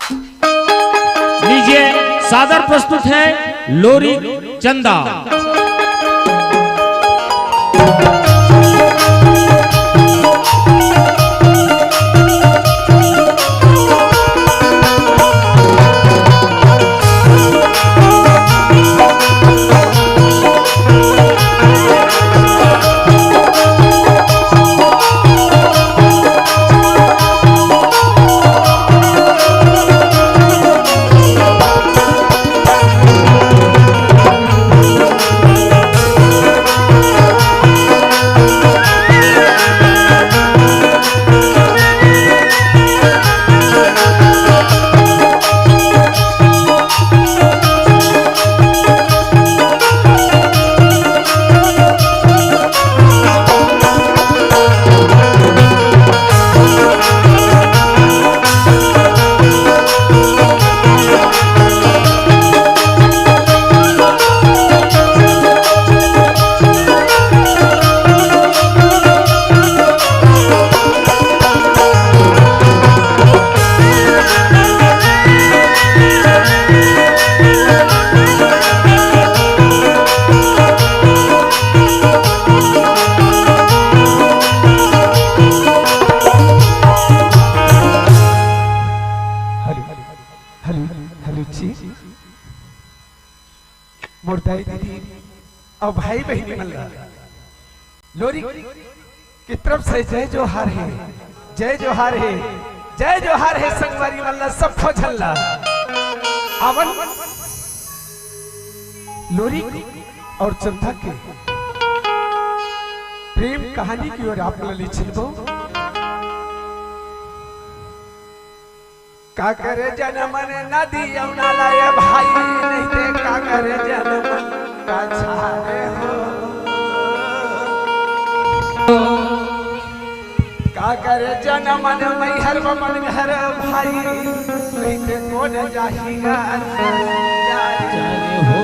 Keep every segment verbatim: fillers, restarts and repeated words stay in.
लीजिए, सादर प्रस्तुत है लोरी चंदा। हेलो, हेलो, हेलो जी। मोर दाई दीदी अउ भाई बहिनी मन ला लोरी के तरफ से जय जोहार हे, जय जोहार हे, जय जोहार हे। संगवारी मन ला, सब झन ला। आवन लोरी अउ चंदा के प्रेम कहानी के ओर आप मन ला ले चलबो। का करे जनमन नदी अउ नाला ए भाई, नहीं ते का करे जनमन कछारे हो। का करे जनमन मैहर बमन घर भाई, नहीं ते कोन जाही घर जाए हो।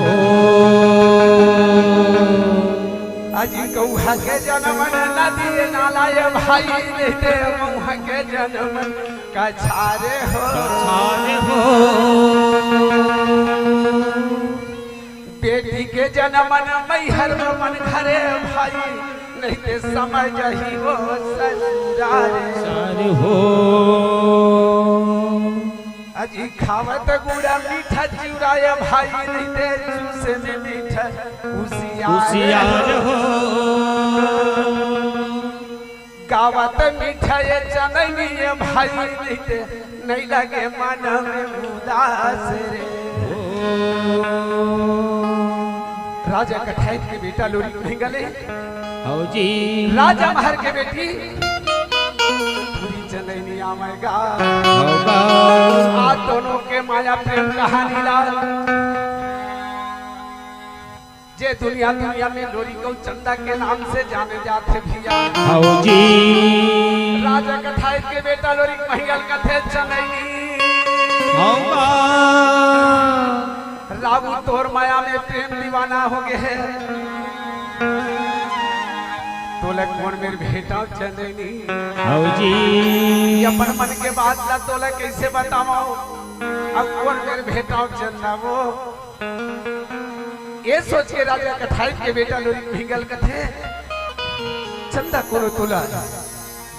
अजी गौहा के जनमन नदी नाला ए भाई, नहीं ते मौहा के जनमन कछारे हो। कछारे हो। बेटी के जनमन मैहर बमन घरे भाई, नहीं ते समय जाही वो ससुरारे। सारे हो। अजी खावत गुड़ा मीठा चिउरा ए भाई, नहीं ते चूसे में मीठा कुसियार कुसियार हो। हो। गावत मीठा ए चनैनी ए भाई, नहीं ते नहीं लगे मन में उदास रे। राजा कठाइत के बेटा लोरी कहीं गले। हौ जी। राजा महर के बेटी पूरी चनैनी आवेगा। होगा। आ दोनों के माया प्रेम कहानी ला जे दुनिया दुनिया में लोरी गौ चंदा के नाम से जाने जाथे भैया। हौ जी। राजा कठाइत के बेटा लोरी महियल कथे चनैनी। होगा। रावू तोर माया में प्रेम दीवाना हो गए है। तोला कोन मेर भेटाव चंदैनी। हौ जी। ये अपन मन के बात ला तोला कैसे बतावव? अब कोन मेर भेटाव चंदा वो? ये सोच के राजा कठाइत के बेटा लोरी मिंगल कथे, चंदा कोनो तोला,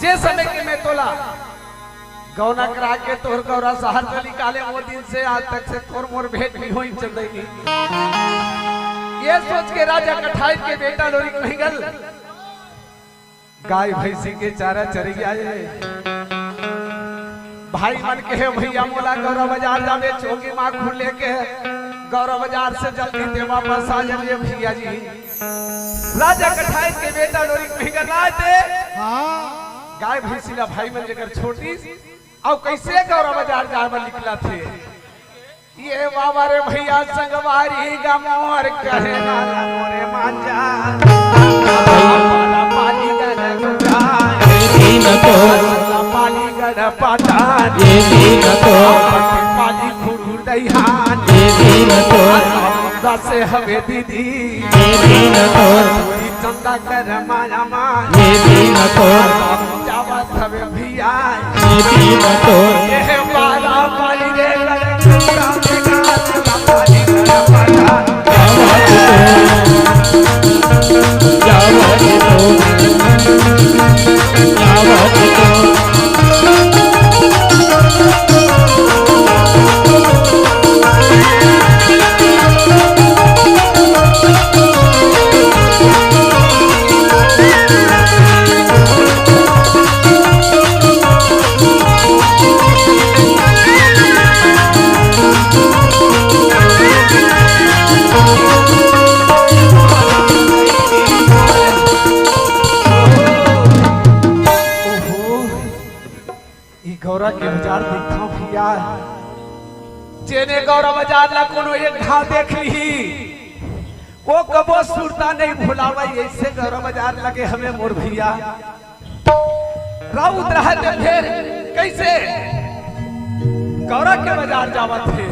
जे समय के मैं तोला गौना करा के तोर गौरा शहर से निकाले, वो दिन से आज तक से तोर मोर भेंट नहीं होई चंदैनी। ये सोच के राजा कठाइत के बेटा लोरी कहिगल, गाय भैंसी के चारा चरैया ए। भाई मन के हे भैया मोला गौरा बाजार जाबे, चोगी माखुर लेके गौरा बाजार से जल्दी ते वापस आ जाबे भैया जी। राजा कठाइत के बेटा लोरी कहिगल राज दे। हाँ। गाय भैंसी ला भाई मन जेकर छोड़ दिस, अउ कैसे गौरा बाजार जाए बर निकलत हे। ये बाबा रे भैया संगवारी गा मोर कहे ना मोरे मांजा। पाला पाली गड़ गुड़ा। ये दीन तो। पाला पाली गड़ पाटा। ये दीन तो। पाली खुड़ुर दइहान। ये दीन तो। दस हवे दीदी। ये दीन तो। चंदा कर माया मान। ये दीन तो। जावत हवे भैया। ये दीन तो। ये बारा पाली रे आवत तो। ओहो, ई गौरा के बाजार देखथंव भैया। जेने गौरा बाजार ला कोनो एक घांव देख लिही, वो कबो सुरता नहीं भुलावय। अइसे गौरा बाजार लगे हवे मोर भैया। राउत रहत हे फेर कइसे गौरा के बाजार जावत हे।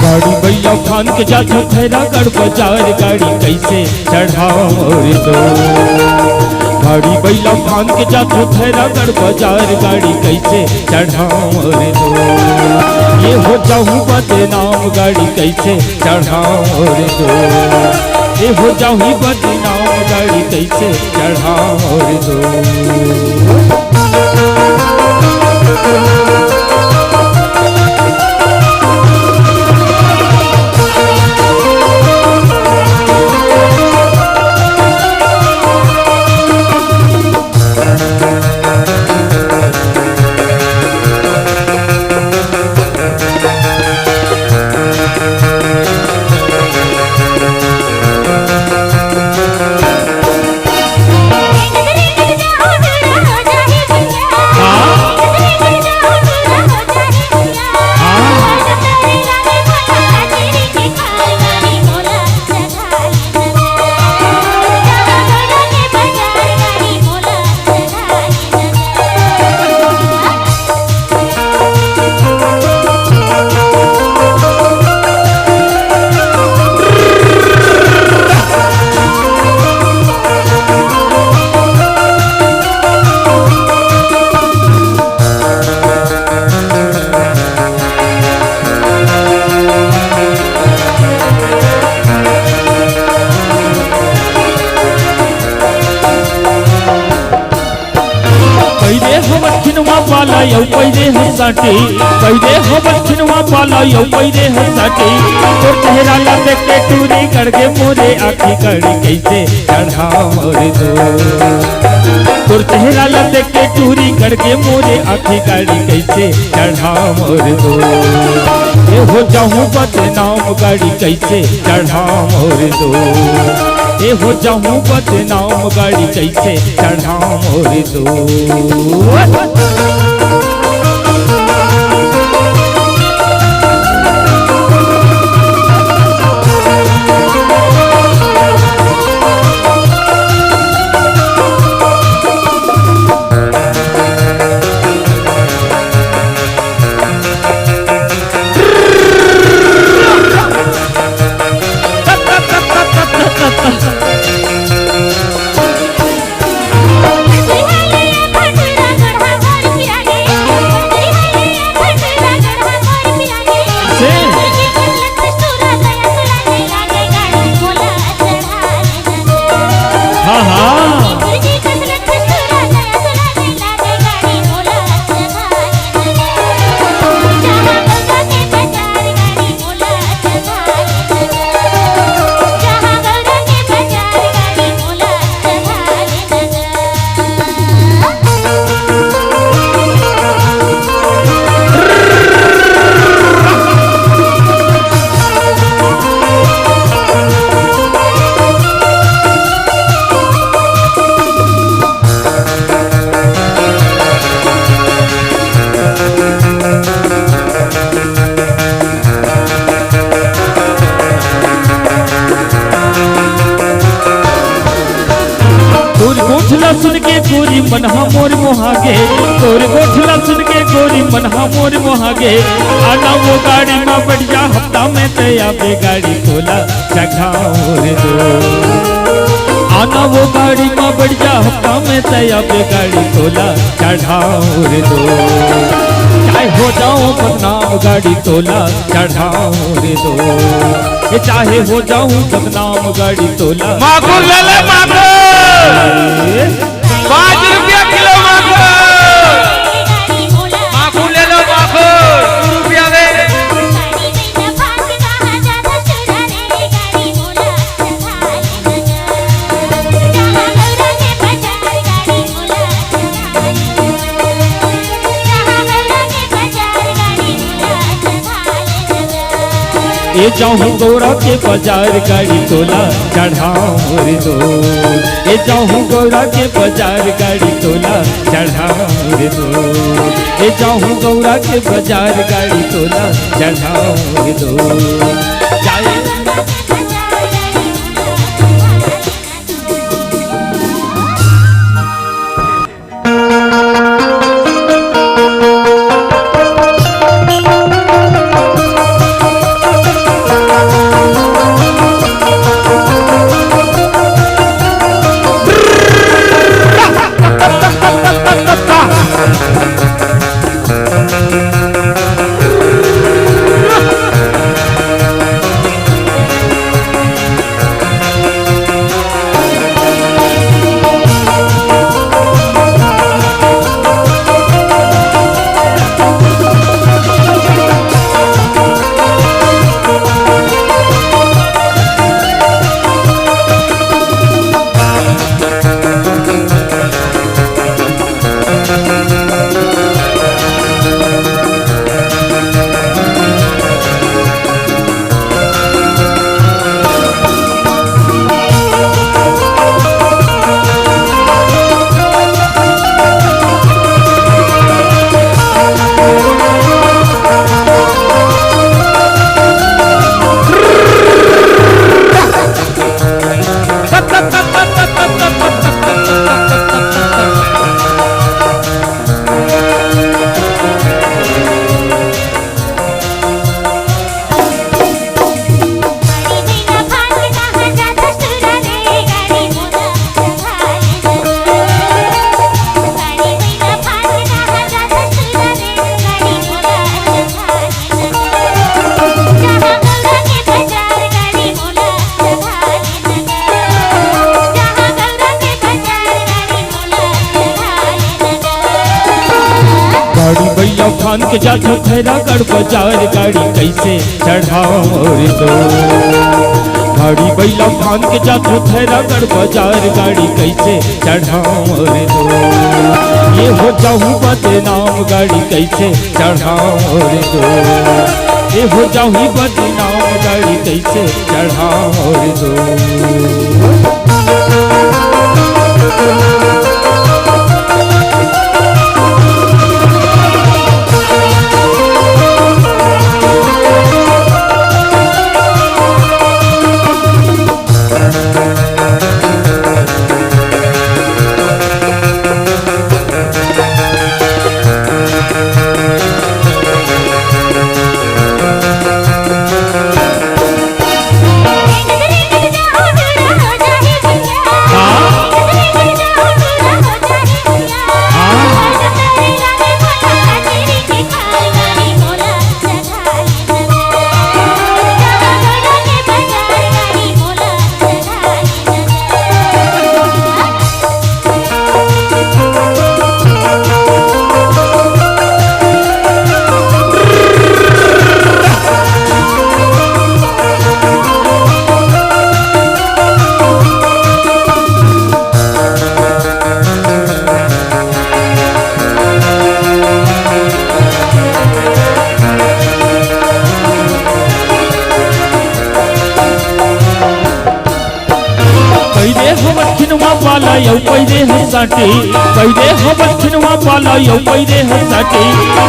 गाड़ी बइला फान के जाथो खैरागढ़ बाजार, गाड़ी कइसे चढ़ाओ रे दो। गाड़ी बइला फान के जाथो खैरागढ़ बाजार, गाड़ी कइसे चढ़ाओ रे दो। ये हो जाहूँ बदनाम, गाड़ी कइसे चढ़ाओ रे दो। ये हो जाहूँ बदनाम, गाड़ी कइसे चढ़ाओ रे दो। पहिले हवस खिनवा वाला अउ पहिले हसाटी, पहिले हवस खिनवा वाला अउ पहिले हसाटी। तोर चेहरा ला देख के टूरी गड़ गे मोरे आँखी, गाड़ी कइसे चढ़ाओ रे दो। तोर चेहरा ला देख के टूरी गड़ गे मोरे आँखी, गाड़ी कइसे चढ़ाओ रे दो। ये हो जाहूँ बदनाम, गाड़ी कइसे चढ़ाओ रे दो। ये हो जाहूँ बदनाम, गाड़ी कइसे चढ़ाओ रे दो। ला सुन के गोरी मन हा मोर मोहा गे, तोर गोठ ला सुन के गोरी मन हा मोर मोहा गे। आना वो गाड़ी मा बढ़िया हफ्ता में तैया बे गाड़ी तोला चढ़ाऊं रे दो। आना वो गाड़ी मा बढ़िया हफ्ता में तैया बे गाड़ी तोला चढ़ाऊं रे दो। चाहे हो जाऊं बदनाम गाड़ी तोला चढ़ाऊं रे दो। ये चाहे हो जाऊं बदनाम गाड़ी तोला। माखुर ले ले माखुर। ए? पाँच रुपया किलो माखुर। माखुर ले लो माखुर। दो रुपया में। ए जाहूं गौरा के बाजार गाड़ी तोला चढ़ाऊं रे दो। ए जाहूं गौरा के बाजार गाड़ी तोला चढ़ाऊं रे दो। ए जाहूं गौरा के बाजार गाड़ी तोला चढ़ाऊं रे दो। जाए गाड़ी भैया फान के जाथो खैरागढ़ बाजार, गाड़ी कैसे चढ़ाओ रे दो। गाड़ी भैया फान के जाथो खैरागढ़ बाजार, गाड़ी कैसे चढ़ाओ रे दो। ये हो जाऊं बदनाम, गाड़ी कैसे चढ़ाओ रे दो। ये हो जाऊं बदनाम, गाड़ी कैसे चढ़ाओ रे दो। यौ पहिले हंसाटी, पहिले हवन छिनवा पाला, यौ पहिले हंसाटी।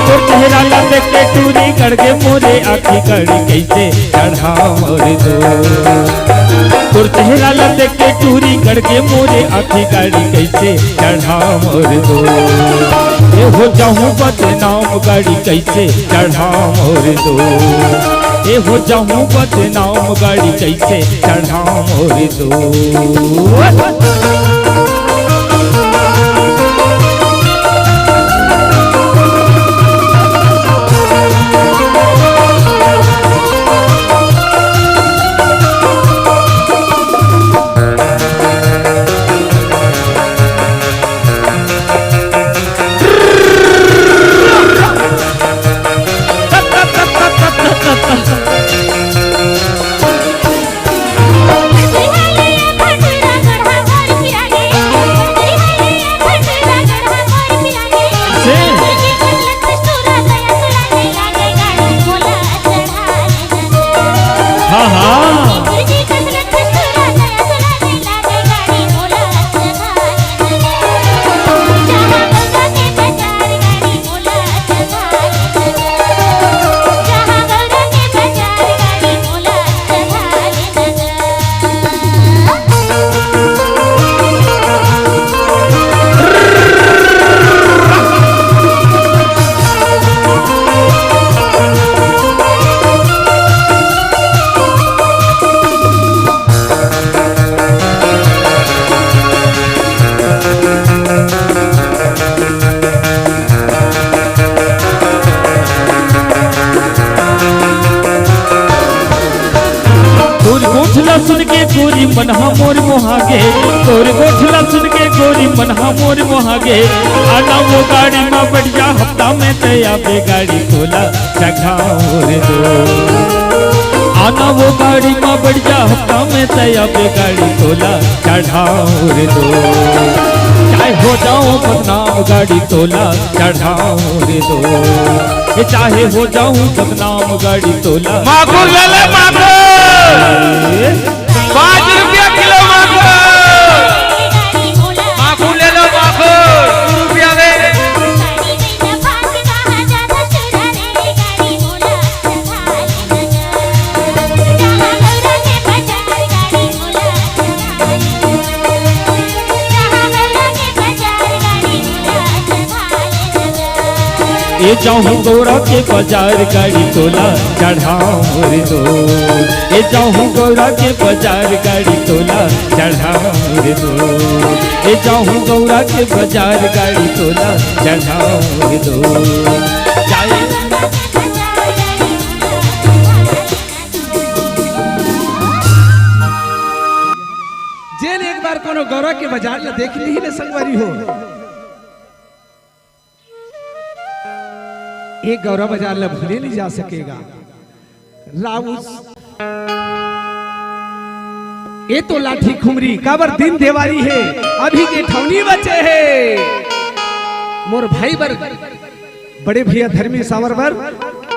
तोर चेहरा ला देख के टूरी गड़ गे मोरे आँखी, गाड़ी कैसे चढ़ा मोर दो। तोर चेहरा ला देख के टूरी गड़ गे मोरे आँखी, गाड़ी कैसे चढ़ा मोर दो। ए हो जाहूँ बदनाम, गाड़ी कैसे चढ़ा मोर दो। ए हो जाहूँ बदनाम, गाड़ी कैसे चढ़ा मोर दो। हाँ, हाँ। तोर गोठ ला सुन के गोरी मन हा मोर मोहा गे, तोर गोठ ला सुन के गोरी मन हा मोर मोहा गे। आना वो गाड़ी मा बढ़िया हफ्ता में तैया बे गाड़ी तोला चढ़ाओ रे दो। आना वो गाड़ी मा बढ़िया हफ्ता में तैया बे गाड़ी तोला चढ़ाओ रे दो। चाहे हो जाओ बदनाम गाड़ी तोला चढ़ाओ रे दो। ये चाहे हो जाऊं बदनाम गाड़ी तोला। माखुर ले ले माखुर। ए? पाँच रुपया किलो माखुर। माखुर ले लो माखुर। दो रुपया में। ए जाहूँ गौरा के बाजार गाड़ी तोला चढ़ाओ रे दो। ए जाहूँ गौरा के बाजार गाड़ी तोला चढ़ाओ रे दो। ए जाहूँ गौरा के बाजार गाड़ी तोला चढ़ाओ रे दो। जाए जेन एक बार कोनो गौरा के बाजार ला देख ली ना संगवारी हो, एक गौरा बाजार ला भूले नहीं जा सकेगा। राउस, ए तो लाठी खुमरी काबर दिन देवारी हे, अभी जेठौनी बचे हे। मोर भाई बर बड़े भैया धर्मी सावर बर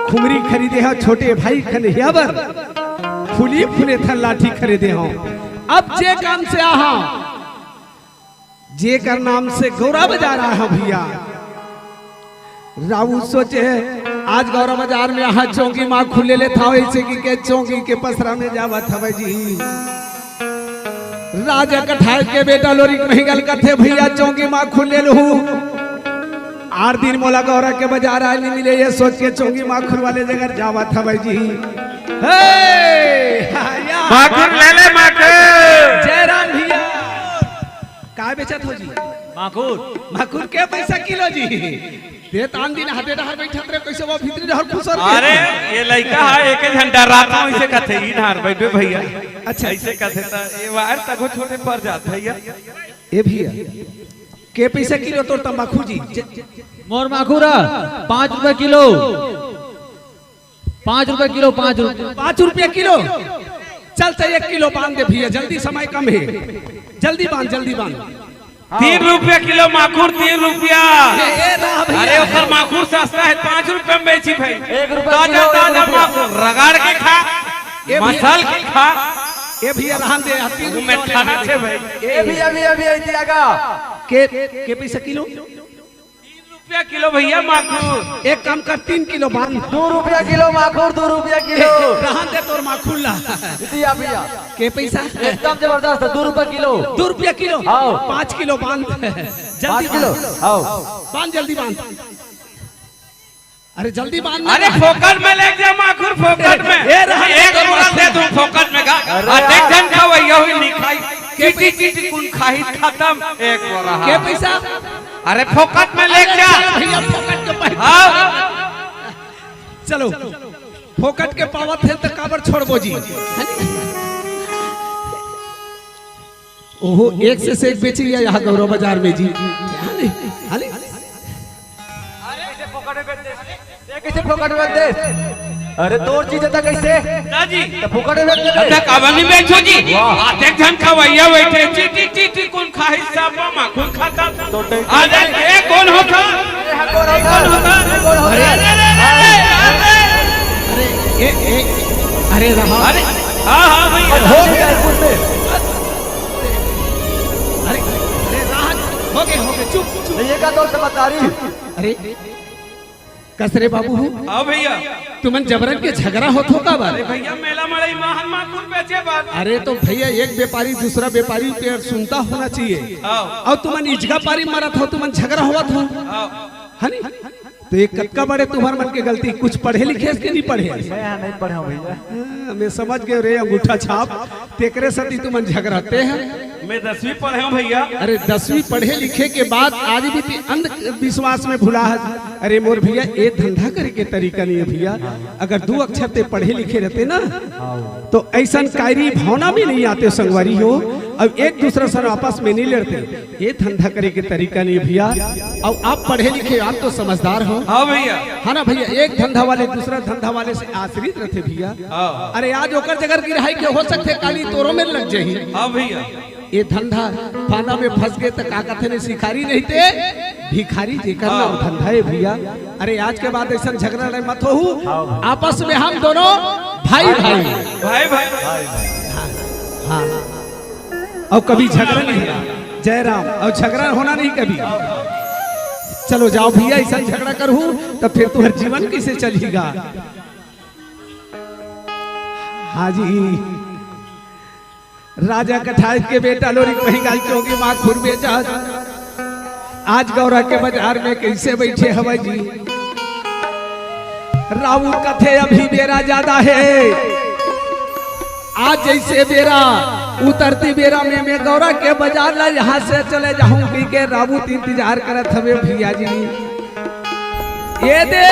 खुमरी खरीदे हा, छोटे भाई कन्हैया बर फूली फूले थन लाठी खरीदे हा। अब जे काम से आहा, जे कर नाम से गौरा बाजार आहा भैया, राऊ सोचे हे, आज गौरा बाजार में आहा चौंगी माखुर ले लेथव, ऐसे कि के चौंगी के पसरा में जावत हवय जी। राजा कठार के बेटा लोरिक महिगल कथे, भैया चौंगी माखुर ले लूं। आठ दिन मोला गौरा के बाजार आए नहीं मिले, ये सोच के चौंगी माखुर वाले जगह जावत हवय जी। हे! या! माखुर ले ले, माखुर। जयराम भैया। काय बेचत हो जी? माखुर। माखुर के पैसा किलो जी? दे तान दिन हाथे डहर बैठत रहे, कैसे वो भीतरी डहर खुसर के? अरे, ये लइका हा, एक घंटा रात में ऐसे कथे, ई डहर बैठे भैया। अच्छा। ऐसे कथे त ये वायर तको छोटे पर जात भैया। ए भैया, के पैसा किलो तोर तंबाकू जी? जे- मोर माखुर हा, पाँच रुपया किलो। पाँच रुपया किलो, पाँच रुपया। पाँच रुपया किलो? चल, तो एक किलो बांध दे भैया, जल्दी, समय कम है, जल्दी बांध, जल्दी बांध। तीन रुपया किलो माखुर, तीन रुपया। ए, ए, रहा भैया। अरे, ओकर माखुर सस्ता है, पाँच रुपया में बेची भाई। एक रुपया ताजा, किलो, एक ताजा रुपया। माखुर रगड़ के खा, ए भैया। मसल के खा। ए भैया, रहन दे, तीन रुपया वाले रहन दे। ए भैया, भैया, भैया, इतिया का? के, के पैसा किलो? तीन रुपया किलो भैया माखुर। एक काम कर, तीन किलो बांध। दू रुपया किलो माखुर, दू रुपया किलो। ए, रहन दे तोर माखुर ला। इतिया भैया। के पैसा? एकदम जबरदस्त, दू रुपया किलो। दू रुपया किलो? हाँ। पाँच किलो बांध। जल्दी पाँच किलो? बांध। हाँ। बांध, जल्दी बांध। अरे जल्दी बांध ना। अरे फोकट में लेके जा माखुर, फोकट में। ए, रहन दे एक तोर माखुर दे दूं फोकट में का। अरे आ देख यार। जन खवैया होही नी खाही। चीटी चीटी कुन खाही खतम। एक बोरा के पैसा? अरे फोकट में लेके जा। अरे भैया, फोकट के पैसा। हाँ। चलो, फोकट के पावत हे त काबर छोड़बो जी। ओहो, एक से, से एक बेची या यहाँ गौरव बाजार में जी। हाली, हाली। अरे, कैसे फोकट में बेच दे? अरे, तोर चीज था कैसे? ना जी। तो फोकट में बेच दे। अच्छा, काबर नहीं बेचो जी? वाह। आते घन खवैया बैठे, ची, ची, ची, ची, कौन खाही साबा मा, कौन खाता? तो टे- अरे, ये कौन होता? ये कौन होता? ये कौन होता? अरे, अरे, अरे, अरे, अरे, ए, ए, अरे, रहा। अरे, हाँ, हाँ, भाई। हो गया, कुछ नहीं। अरे, अरे, राहत, हो गए, हो गए, चुप, चुप। ये का तोर समझदारी? अरे, कस रे बाबू हो? हाँ भैया। तुमन जबरन के झगड़ा होत हो का बार? अरे भैया, मेला मड़ई मा हन माखुर बेचे बर। अरे तो भैया, एक व्यापारी दूसरा व्यापारी के सुनता होना चाहिए। हाँ। अउ तुमन इजगा पारी मारत हो, तुमन झगड़ा होवत हो। हाँ। है नी? तो ये कतका बड़े तुम्हर मन के गलती, कुछ पढ़े लिखे हस के नहीं पढ़े? मैं यहाँ नहीं पढ़ा हूँ भैया। हाँ, मैं समझ गए रे, अंगूठा छाप, तेकरे सेती तुमन झगड़ाते हैं। मैं दसवीं पढ़े हूँ भैया। अरे दसवीं पढ़े लिखे के बाद आज भी ते अंधविश्वास में भुला है। अरे मोर भैया, ये धंधा करे के तरीका नहीं है भैया। अगर दू अक्षर ते पढ़े लिखे रहते ना, तो ऐसन कायरी भावना में नहीं आते संगवारी हो। अब एक दूसरा से आपस में नहीं लड़ते। ये धंधा करे के तरीका नहीं भैया। अब आप पढ़े लिखे, आप तो समझदार हो। हाँ भैया। है ना भैया, एक धंधा वाले दूसरा धंधा वाले से आश्रित रहते भैया। हाँ। अरे आज ओकर जगह गिरहाई के हो सकते काली तोरो में लग जाही। हाँ भैया। ये धंधा फांदा में फंस गए तो का कथे ने शिकारी नहीं ते भिखारी जेकर नाम धंधा है भैया। अरे आज के बाद ऐसा झगड़ा लड़ाई मत होहू। हाँ। आपस में हम दोनों भाई भाई। भाई भाई। हाँ। और कभी झगड़ा नहीं है। जय राम। और झगड़ा होना नहीं कभी। चलो जाओ भैया, ऐसा झगड़ा करहू तो फिर तुम्हारा जीवन कैसे चलेगा? हाँ जी। राजा कठायत के बेटा लोरिक महिगाल चोगी माखुर बेचा। आज गौरा के बाजार में कैसे बैठे हवै जी? राउत कथे अभी बेरा ज्यादा है। आज जैसे बेरा उतरती बेरा में मैं गौरा के बाजार ला यहाँ से चले जाहूँ कहि के राउत इंतजार करत हवे भैया जी। ये दे,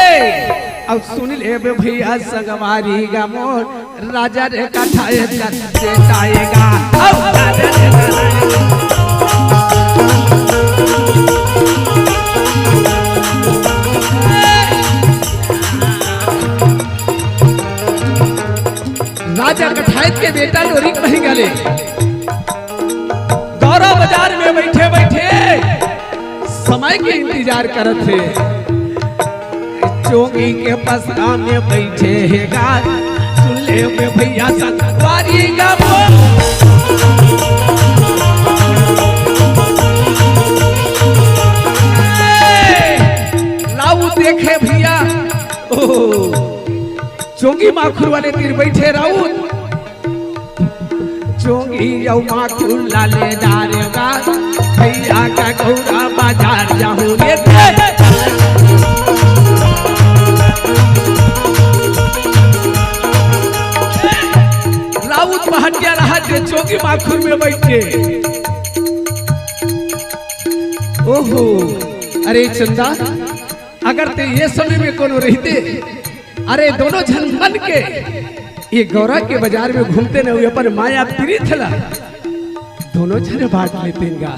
अब सुन लेबे भैया संगवारी गा मोर, राजा रे कथा एक से जाएगा। अब राजा रे कथा राजा कठायत के बेटा लोरिक महिगाले गौरा बाजार में बैठे बैठे समय के इंतजार करत हे। चोंगी के पसरा में बैठे हे गा, सुन लेबे भैया संगवारी गा मोर। ए, राउत देखे भैया, ओ, चोंगी माखुर वाले तीर बैठे राउत। चोंगी अउ माखुर ला ले डारे गा, भैया का गौरा बाजार जाहूँ रे। राउत महटिया रहा जे चोंगी माखुर में बैठे। ओहो, अरे चंदा, अगर ते ये समय में कोनो रहते, अरे दोनों झन मन के ये गौरा के बाजार में घूमते न हुए अपन माया प्रीत ला दोनों झन बांट लेते गा।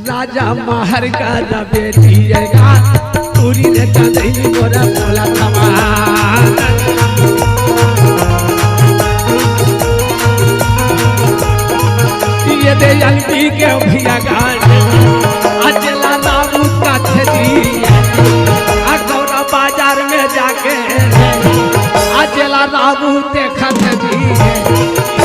राजा महर का ना बेटी है गा, पूरी रे चंदैनी मोरा बोला थमा। ये दे अंगी के भैया गान, अजला राउत का छेदी, आ गौरा बाजार में जाके, अजला राउत देखत जी।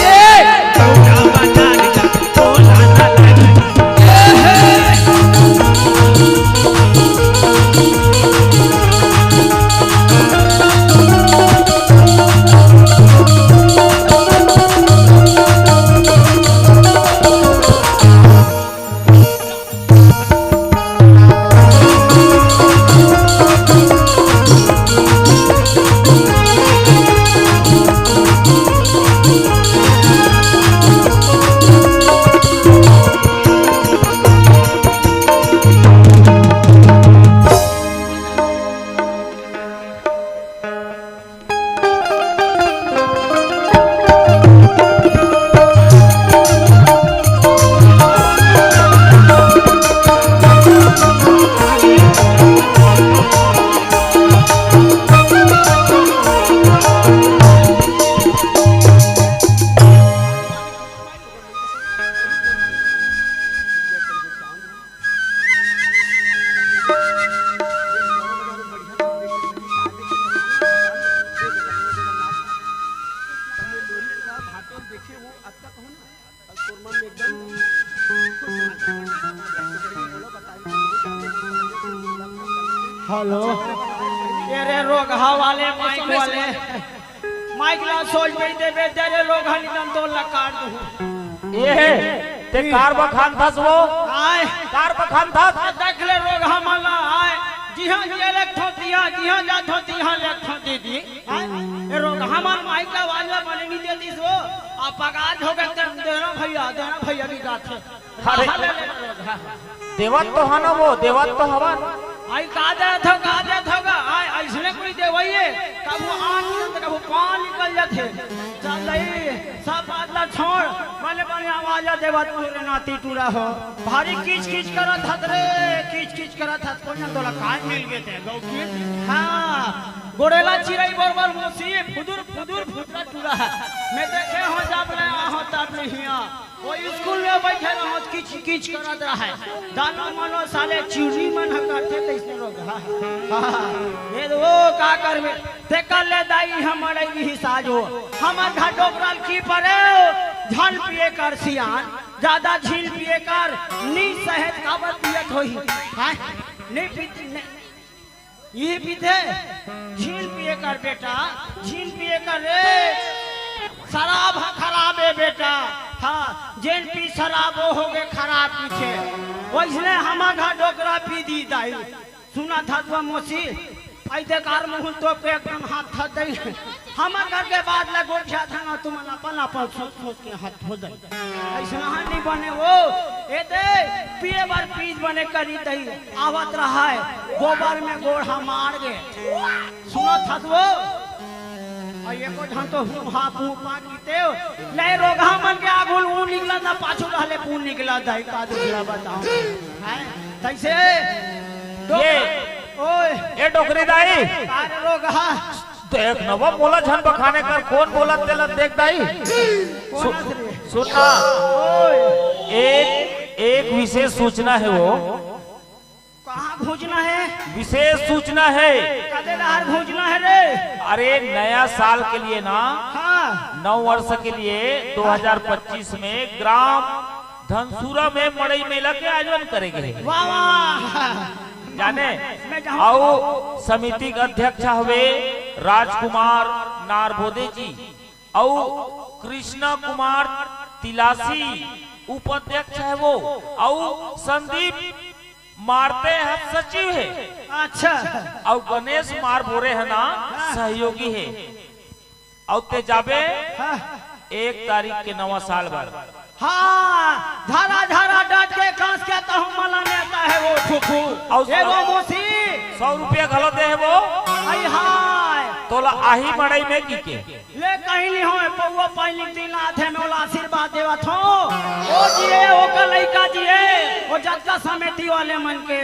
हेलो। ये रे रोगहा वाले, माइक वाले, माइक ला सोच दे देबे, तेरे रोगहा निकल तो लकार दूँ। ये हे, ते कार बखान थस वो? आय। कार बखान थस? आ देख ले रोगहा मन ला, आय। जिहाँ जिहाँ लेख थो तिहाँ, जिहाँ जा थो तिहाँ लेख थो दीदी। आय। ये रोगहा मन माइक ला आवाज ला बने नहीं देतिस वो। आ पगार हो गए ते देना भैया, देना भैया की गाथे। अरे, देवत तो हन वो, देवत तो हवन। आई का देत हो, का देत हो गा? आई, अइसने कोई देवइए, कभू आठ निकल, कभू पाँच निकल जाथे। चल दई, सब बात ला छोड़, बने बने आवाज ला देवत पूरे नाती टूरा हो। भारी किच किच करत हत रे, किच किच करत हत, कोन जन तोला काय मिल गे ते, गौ की? हाँ, गोड़ेला चिरई बोर बोर मोसी, फुदुर फुदुर फुदरा टूरा है। मैं देखे हो जब ले आहो तब ले हिया। वो स्कूल में बैठे रहो, किच किच करत रहे। दाना मनो साले चिड़ी मन ह करथे तइसने रोग। हाँ, हाँ। ये तो वो का करबे? ते कर ले दाई, हमर अइगी ही साजो। हमर घर डोकरल की परे, झन पिए कर सियान, ज्यादा झिन पिए कर, नी सहेत काबर पियत होही। हाँ? नी पीत, नी, इही पीथे, झिन पिए कर बेटा, झिन पिए कर रे। शराब ह खराब हे बेटा। हाँ, जेन पी शराब वो होगे खराब पीथे। वइसने हमर घर डोकरा पी दी दाई। सुनत हस वो मोसी, अइसे कार मुँह तो पे एकदम हाथ धर दई। हमर घर के बात ला गोठियाथन, तुमन अपन अपन सोच सोच के हाथ धो दे। अइसना ह नहीं बने वो। ए दे, पिए बर पीत बने करी दई। आवत रहा है, गोबर में गोड़ ह मार गे। सुनत हस वो? अउ एको झन तो हूँ हा फूँ पा कीते हो। ले रोगहा मन के आगू ले ऊ निकला ना, पाछू रहले पू निकला दाई, का दूसरा बताओ। हैं? तइसे? ये। ओए। ए डोकरी दाई। अरे रोगहा। देख न वो मोला झन बखाने कर, कोन बोलत तेला देख दाई। कोन सु-, हस रे? सुन ना। ओए। एक, एक विशेष सूचना हे वो। कहाँ घूँचना हे? विशेष सूचना हे। कते डहर घूँचना हे रे? अरे, नया साल के लिए ना, हाँ। नव वर्ष के लिए दो हज़ार पच्चीस में ग्राम धनसुरा में मड़ई मेला के आयोजन करे गे हे। वाह, वाह। जाने? मैं जाऊँ। अउ समिति के अध्यक्ष हवे राजकुमार नारबोदे जी, अउ कृष्णा कुमार तिलासी उपाध्यक्ष हे वो, अउ संदीप मारते ह सचिव हे। अच्छा। अउ गणेश मारबोरे ह ना, हाँ। सहयोगी हे। अउ ते जाबे, हाँ। एक तारीख के नवा साल बर। हाँ, झरा झरा डट के कांस के तहूँ मला नेता हे वो फुफू। अउ एगो सौ, मोसी। सौ रुपया घलो दे हे वो। आई हाय। तोला आही मड़ई में की के। ले कहीं नहीं होय, पौवा पानी दिन आथे में ओला आशीर्वाद देवत हो। ओ जिए, ओकर लइका जिए, ओ जतका समिति वाले मन के।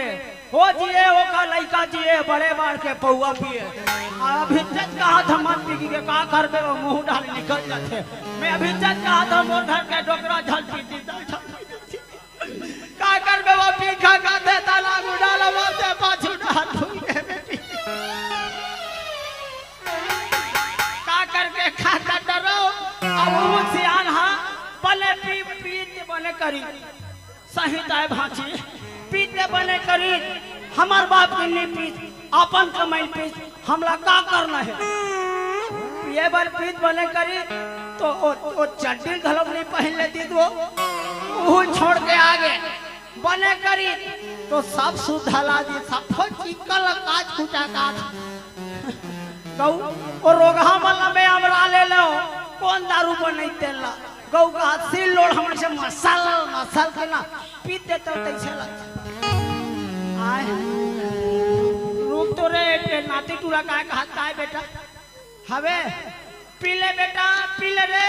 ओ जिए, ओकर लइका जिए, बड़े बाढ़ के पौवा पिए। अभी तक कहा था मत पी के का करबे, वो मुँह डाल निकल जाथे। मैं अभी तक कहा था मोर घर के डोकरा झल पी दी, झल पी दी। का करबे वो पीखा का देता लागू डाला वो ते पाछू डाल दूंगे बेटी। का करके खा का डरो, अब वो सियान हा, बने पी, पीत बने करी। सही ताय भांची, पीत बने करी, हमर बाप के नहीं पीत, अपन कमाई पीत, हमला का करना हे? पिए बर पीत बने करी, तो ओ, ओ चड्डी घलो नहीं पहन लेती तो, वो छोड़ के आ गे। बने करी, तो सब सुधला दी, सब चिक्कल काच कुचा काच। गऊ, ओ रोगहा मन ल में अमरा ले लो, कोन दारू बनई तेला? गऊ का सिल लोड़ हमन से मसल, मसल के ना, पी देते हो तैसे लग। आय, रुक तो रे, ए नाती टूरा काय कहत काय बेटा? हवे, पी ले बेटा, पी ले रे,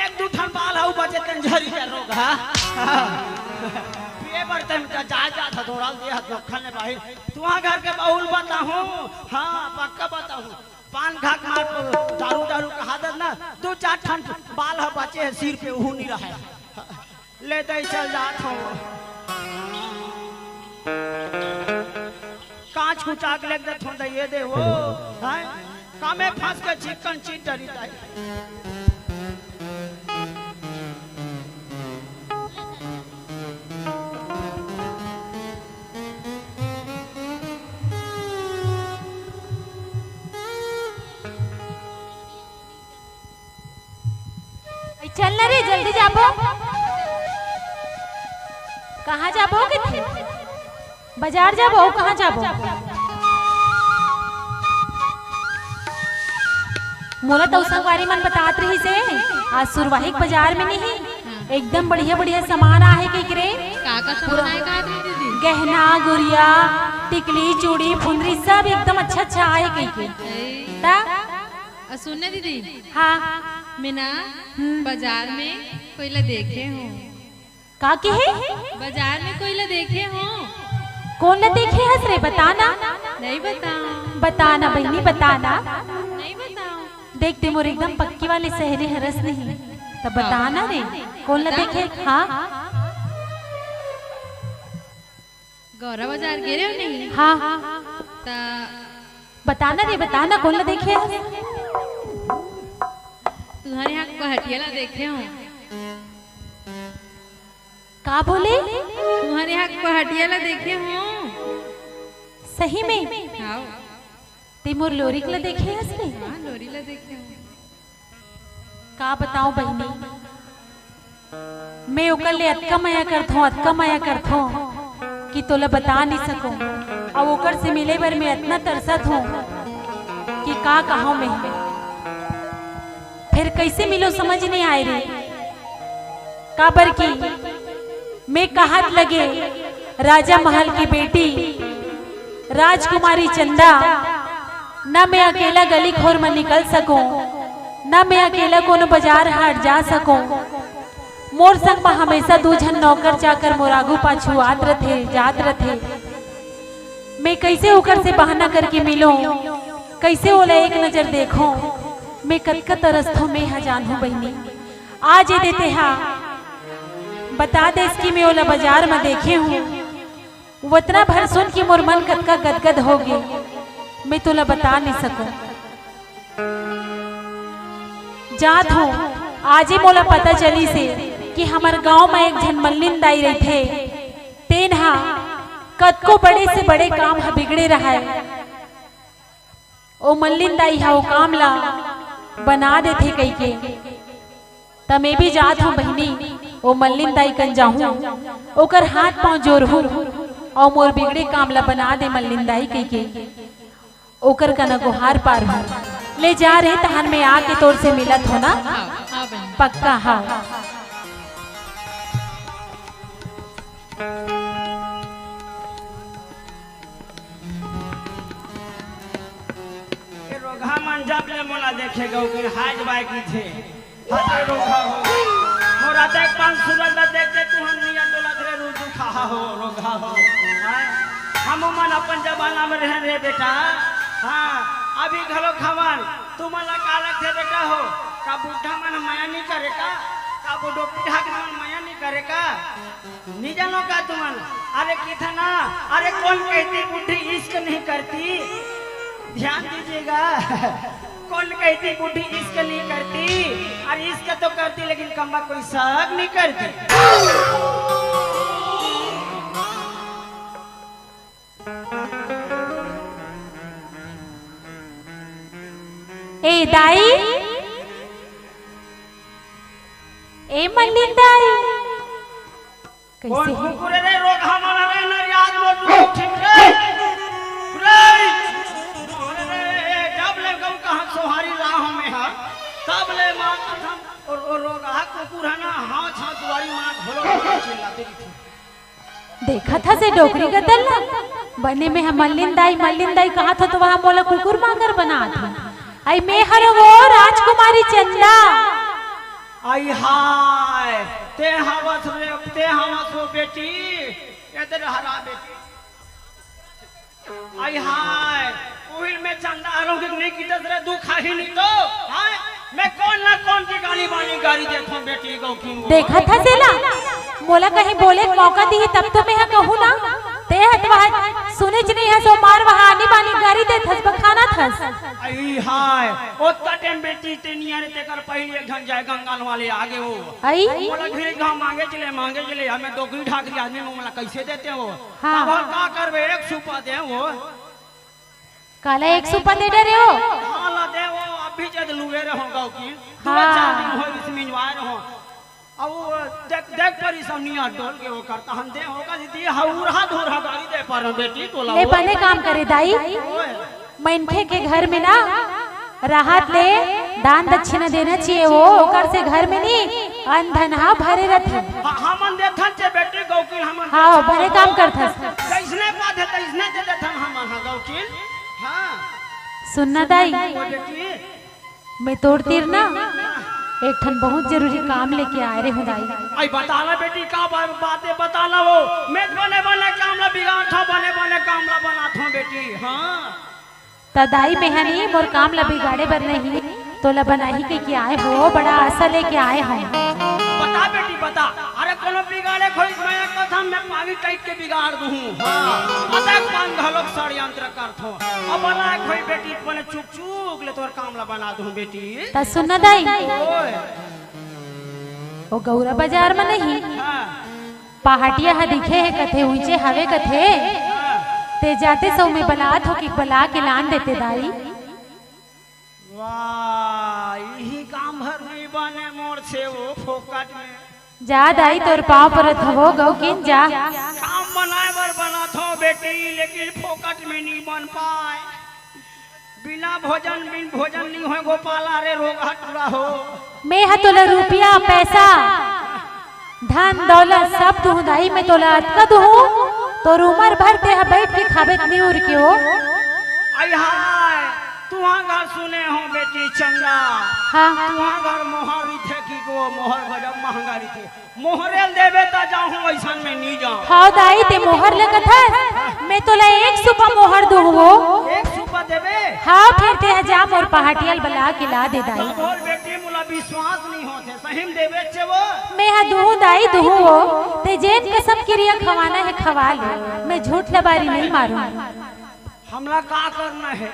एक दू ठन बाल हऊ बचे तेन झरी के रोगहा। पिए बर तेन का जा, जा था दौड़ाल दिया हाथ मक्खन ले बाहिर। तुहा घर के बहुल बताहूँ, हाँ, पक्का बताहूँ। पान घाक मार, दारू, दारू कहा दे ना, दू चार ठन बाल ह बचे हे सिर पे, उहू नहीं रहे। ले दे, चल जात हो। कांच कुचाक ले दे थो दे, ये दे वो, हैं? कामे फंस के चिकन चीट डरी ताई। चल ना रे, जल्दी जाबो। कहाँ जाबो कथे? बाजार जाबो, कहाँ जाबो? मोला तो संगवारी मन बतात रहिस हे, आज सुरवाही के बाजार में नहीं, एकदम बढ़िया बढ़िया सामान आहे कहिके रे। का का सामान आहे का दीदी? गहना, गुरिया, टिकली, चूड़ी, फुंदरी, सब एकदम अच्छा अच्छा आहे कहिके। ए, ता? अ, सुन ना दीदी। हाँ। मैं ना हम्म। बाजार में कोई ला देखे हूँ। का कहे? बाजार में कोई ला देखे हूँ। कोन ला देखे हस रे? बता ना। नहीं बताओ। बता ना बहिनी, बता ना। नहीं बताओ। देख ते मोर एकदम पक्की वाली सहेली हरस नहीं, त बता ना रे, कोन ला बता। देखे? हाँ। गौरा बाजार गे रहे हो नहीं? हाँ। त बता ना रे, बता ना, कोन ला देखे हस? तुम्हारे यहाँ पहटिया ला देखे हो। का बोले? तुम्हारे यहाँ पहटिया ला देखे हो। सही में? हाँ। ते मोर लोरिक ला देखे हस रे? हाँ, लोरी ला देखे हो। का बताओं बहिनी, मैं ओकर ले अतका मया करथों, अतका मया करथों कि तोला बता नहीं सकूं। अउ ओकर से मिले बर मैं अतना तरसत हों कि का कहूं मैं। फेर कइसे मिलों समझ नहीं आय रे। काबर कि मैं कहत लगे राजा महल की बेटी राजकुमारी चंदा, न मैं अकेला गली खोर म निकल सकूं, न मैं अकेला कोनो बाजार हाट जा सकूं। मोर संग म हमेशा दू झन नौकर चाकर मोर आगू पाछू आत रथे, जात रथे। मैं कइसे ओकर से बहाना करके मिलों, कइसे ओला एक नजर देखों, मैं कतका तरसथों मैं ह जानहूं बहिनी। आज ए दे तेहा बता देस कि मैं ओला बाजार म देखे हूं, वतना भर सुन के मोर मन कतका गदगद हो गे, मैं तोला बता नहीं सकूं। जात हों, आजे मोला पता चलिस हे कि हमर गांव म एक झन मल्लिन दाई रहिथे, तेन ह कतको बड़े से बड़े काम ह बिगड़े रहय, ओ मल्लिन दाई ह ओ काम ला बना देथे कहिके। त मैं भी जात हों बहिनी, ओ मल्लिन दाई कन जाहूं, ओकर हाथ पांव जोरहूं, अउ मोर बिगड़े काम ला बना दे मल्लिन दाई कहिके। ओकर कना गोहार पारहूं। ले जा रे, तहन मैं आके तोर से मिलत हों ना। हाँ, हाँ बहन। पक्का, हाँ। ये रोगहा मन जब ले मोला देखे गो के हाय बाय की थे। हते रोगहा हो। मोरा देख पान सूरज ला देख के तुहन निया डोलत रे, रुजु खाहा हो, रोगहा हो। हाय। हम मन अपन जमाना में रहन रे बेटा। हाँ, अभी घलो खवन। तुमन ला का लगथे बेटा हो? का बुढ़ा मन मया नहीं करे का? का बुढ़ो बुढ़ा के मन मया नहीं करे का? नहीं जानो का तुमन? अरे किथा ना, अरे कौन कहती बुढ़ी इश्क नहीं करती? ध्यान दीजिएगा। कौन कहती बुढ़ी इश्क नहीं करती? अरे इश्क तो करती लेकिन कम्मा कोई शक नहीं करती। ए दाई, ए मल्लिन दाई, कौन कइसे हे? कुकुर रे, रोगहा मन रे, नरियाद मोटू उठिन रे। रे, रे, रे, जब ले गऊ कहाँ सोहारी लाहूं मैं हा, तब ले मार कसम, और, और रोगहा कुकुर है ना, हाँ, छाँ दुआरी मार घोलो घोलो चिल्लाते रहिथे। देखत हस ए डोकरी गदल ला? बने में ह मल्लिन दाई, मल्लिन दाई कहत हों त वहाँ मोला कुकुर मांगर बनात हे। अई में हरों वो राजकुमारी चंदा। आई हाय, ते हवस रे, ते हवस वो बेटी, इधर हरा बेटी। आई हाय, उहिल में चंदा हरों के नहीं कितस रे, दुख ही नहीं तो, हाय, मैं कौन ना कौन की गाली बानी गारी देथों बेटी गो की। देखत हस एला, मोला कहीं बोले के मौका दिही तब तो मैं ह कहूँ ना। ते ह तो वहाँ सुनेच नहीं हस, ओ मार वहाँ आनी बानी गारी देथस, बखानत हस। आई हाय, ओतका टाइम बेटी ते निया रे, तेकर पहले एक झन जाय गंगाल वाले आगे हो। आई? मोला घिरे घाव मांगे चले, मांगे चले, हमें डोकरी ढाकरी आदमी में मोला कैसे देते हो? हाँ। तब हम का करबे, एक सुपा दे वो। काला एक सुपा दे डरे हो? हाँ, ला दे वो, अब पीछे तो लुए रहो गौकील, दो हाँ। चार दिन होय रिस मिंजवाए रहो। अब वो देख, देख परी सब नियर डोल के वो करता हम दे होगा दीदी, हौरहा धोरहा गाड़ी दे पर बेटी तोला ले वो। बने काम करे दाई। ओए। मनखे के घर में ना रहत ले दान दक्षिणा देना चाहिए वो, ओकर से घर में नी अन धन हा भरे रथे। हाँ, हमन देथन चे बेटी गौकील हमन हाँ, देथन। बने काम करथस। जैसने बात है तैसने दे देथन हमन हाँ गौकील। हाँ। सुनना दाई। ओ बेटी। मैं तोर तीर ना एक ठन बहुत जरूरी काम लेके आए रहे हूँ दाई। आई बताना बेटी का बा-, बात है बताना वो। मैं बने बने काम ला बिगाड़थो, बने बने काम ला बनाथो बेटी। हाँ। त दाई मैं हनी मोर काम ला बिगाड़े बर नहीं, तोला बनाही के, के आए हो, बड़ा आशा लेके आए हो। बता बेटी बता। अरे कोनो बिगाड़े खोई मैं कथम मैं पानी टाइट के बिगाड़ दूँ। हाँ। अतक पान घलोक षड्यंत्र करथो। अब बना खोई बेटी बने चुप चुक ले तोर काम ला बना दूं बेटी। त सुन न दाई, ओए। ओ गौरा बाजार म नहीं, हाँ। पहाटिया ह दिखे हे कथे, उइचे हवे कथे। हाँ। ते जाते सौ में बलात हो कि बला के लान देते दाई। वाह, इही काम भर नहीं बने मोर से वो फोकट में। जा दाई, तोर पाँव परत हवो, गौकिन जा। काम बनाए बर बनाथो बेटी, लेकिन फोकट में नी बन पाए। बिना भोजन, बिन भोजन नी होय गोपाला रे, रोगहा टूरा हो। मैं ह तोला रुपया, पैसा, धन, दौलत सब दुहूँ दाई, मैं तोला अतका दुहूँ, तोर उमर भर ते ह बैठ के खाबे त नी उर के हो। आई हाय, तुहाँ घर सुने हो बेटी चंदा। हाँ। तुहाँ घर मोहर रिथे कि गो, मोहर गजब महंगा रिथे। मोहरे ल देबे त जाहूं, अइसन में नी जाहूं। हाव दाई, ते मोहर ल कथस, मैं तोला एक सुपा मोहर दूहूं। एक सुपा देबे? हाव, फेर ते ह जा मोर पहाटिया ल बला के ला दे दाई। बोल बेटी, मोला विश्वास नी होथे, सही म देबे चे वो? मैं ह दूहूं दाई, दूहूं वो। ते जेन कसम किरिया खवाना हे खवा ले, मैं झूठ लबारी नी मारूं। हमला का करना हे?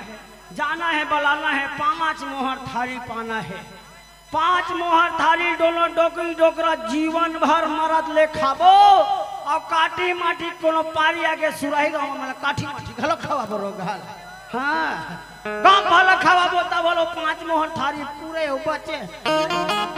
जाना हे, बलाना हे, पांच मोहर थारी पाना हे। पांच मोहर थारी डोलो डोकरी डोकरा जीवन भर मरत ले खाबो। अउ काठी माठी कोनो पारी आगे सुराही गांव में काठी माठी घलो खवाबो रोगहा ल। हाँ, गांव भला खवाबो तब भलो पांच मोहर थारी पूरे हो बचे।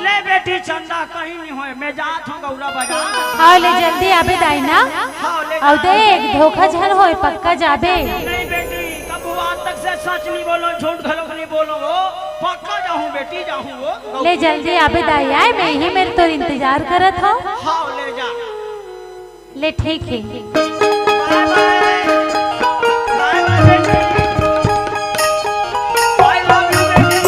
ले बेटी चंदा कहीं नहीं होय, मैं जात हूँ गौरा बाजार। हाँ, ले जल्दी आबे दाई ना। हाँ, ले अउ जा। देख, धोखा झन होय, पक्का जाबे। नहीं बेटी, कबू आज तक से सच नहीं बोलो, झूठ घलो नहीं बोलो हो, पक्का जाहूं बेटी, जाहूं हो। ले जल्दी आबे दाई आय, मैं ही मेर तोर इंतजार करत हूँ। हाँ, ले जा। ले ठीक हे। बाय बाय। बाय बाय बेटी। I love you बेटी।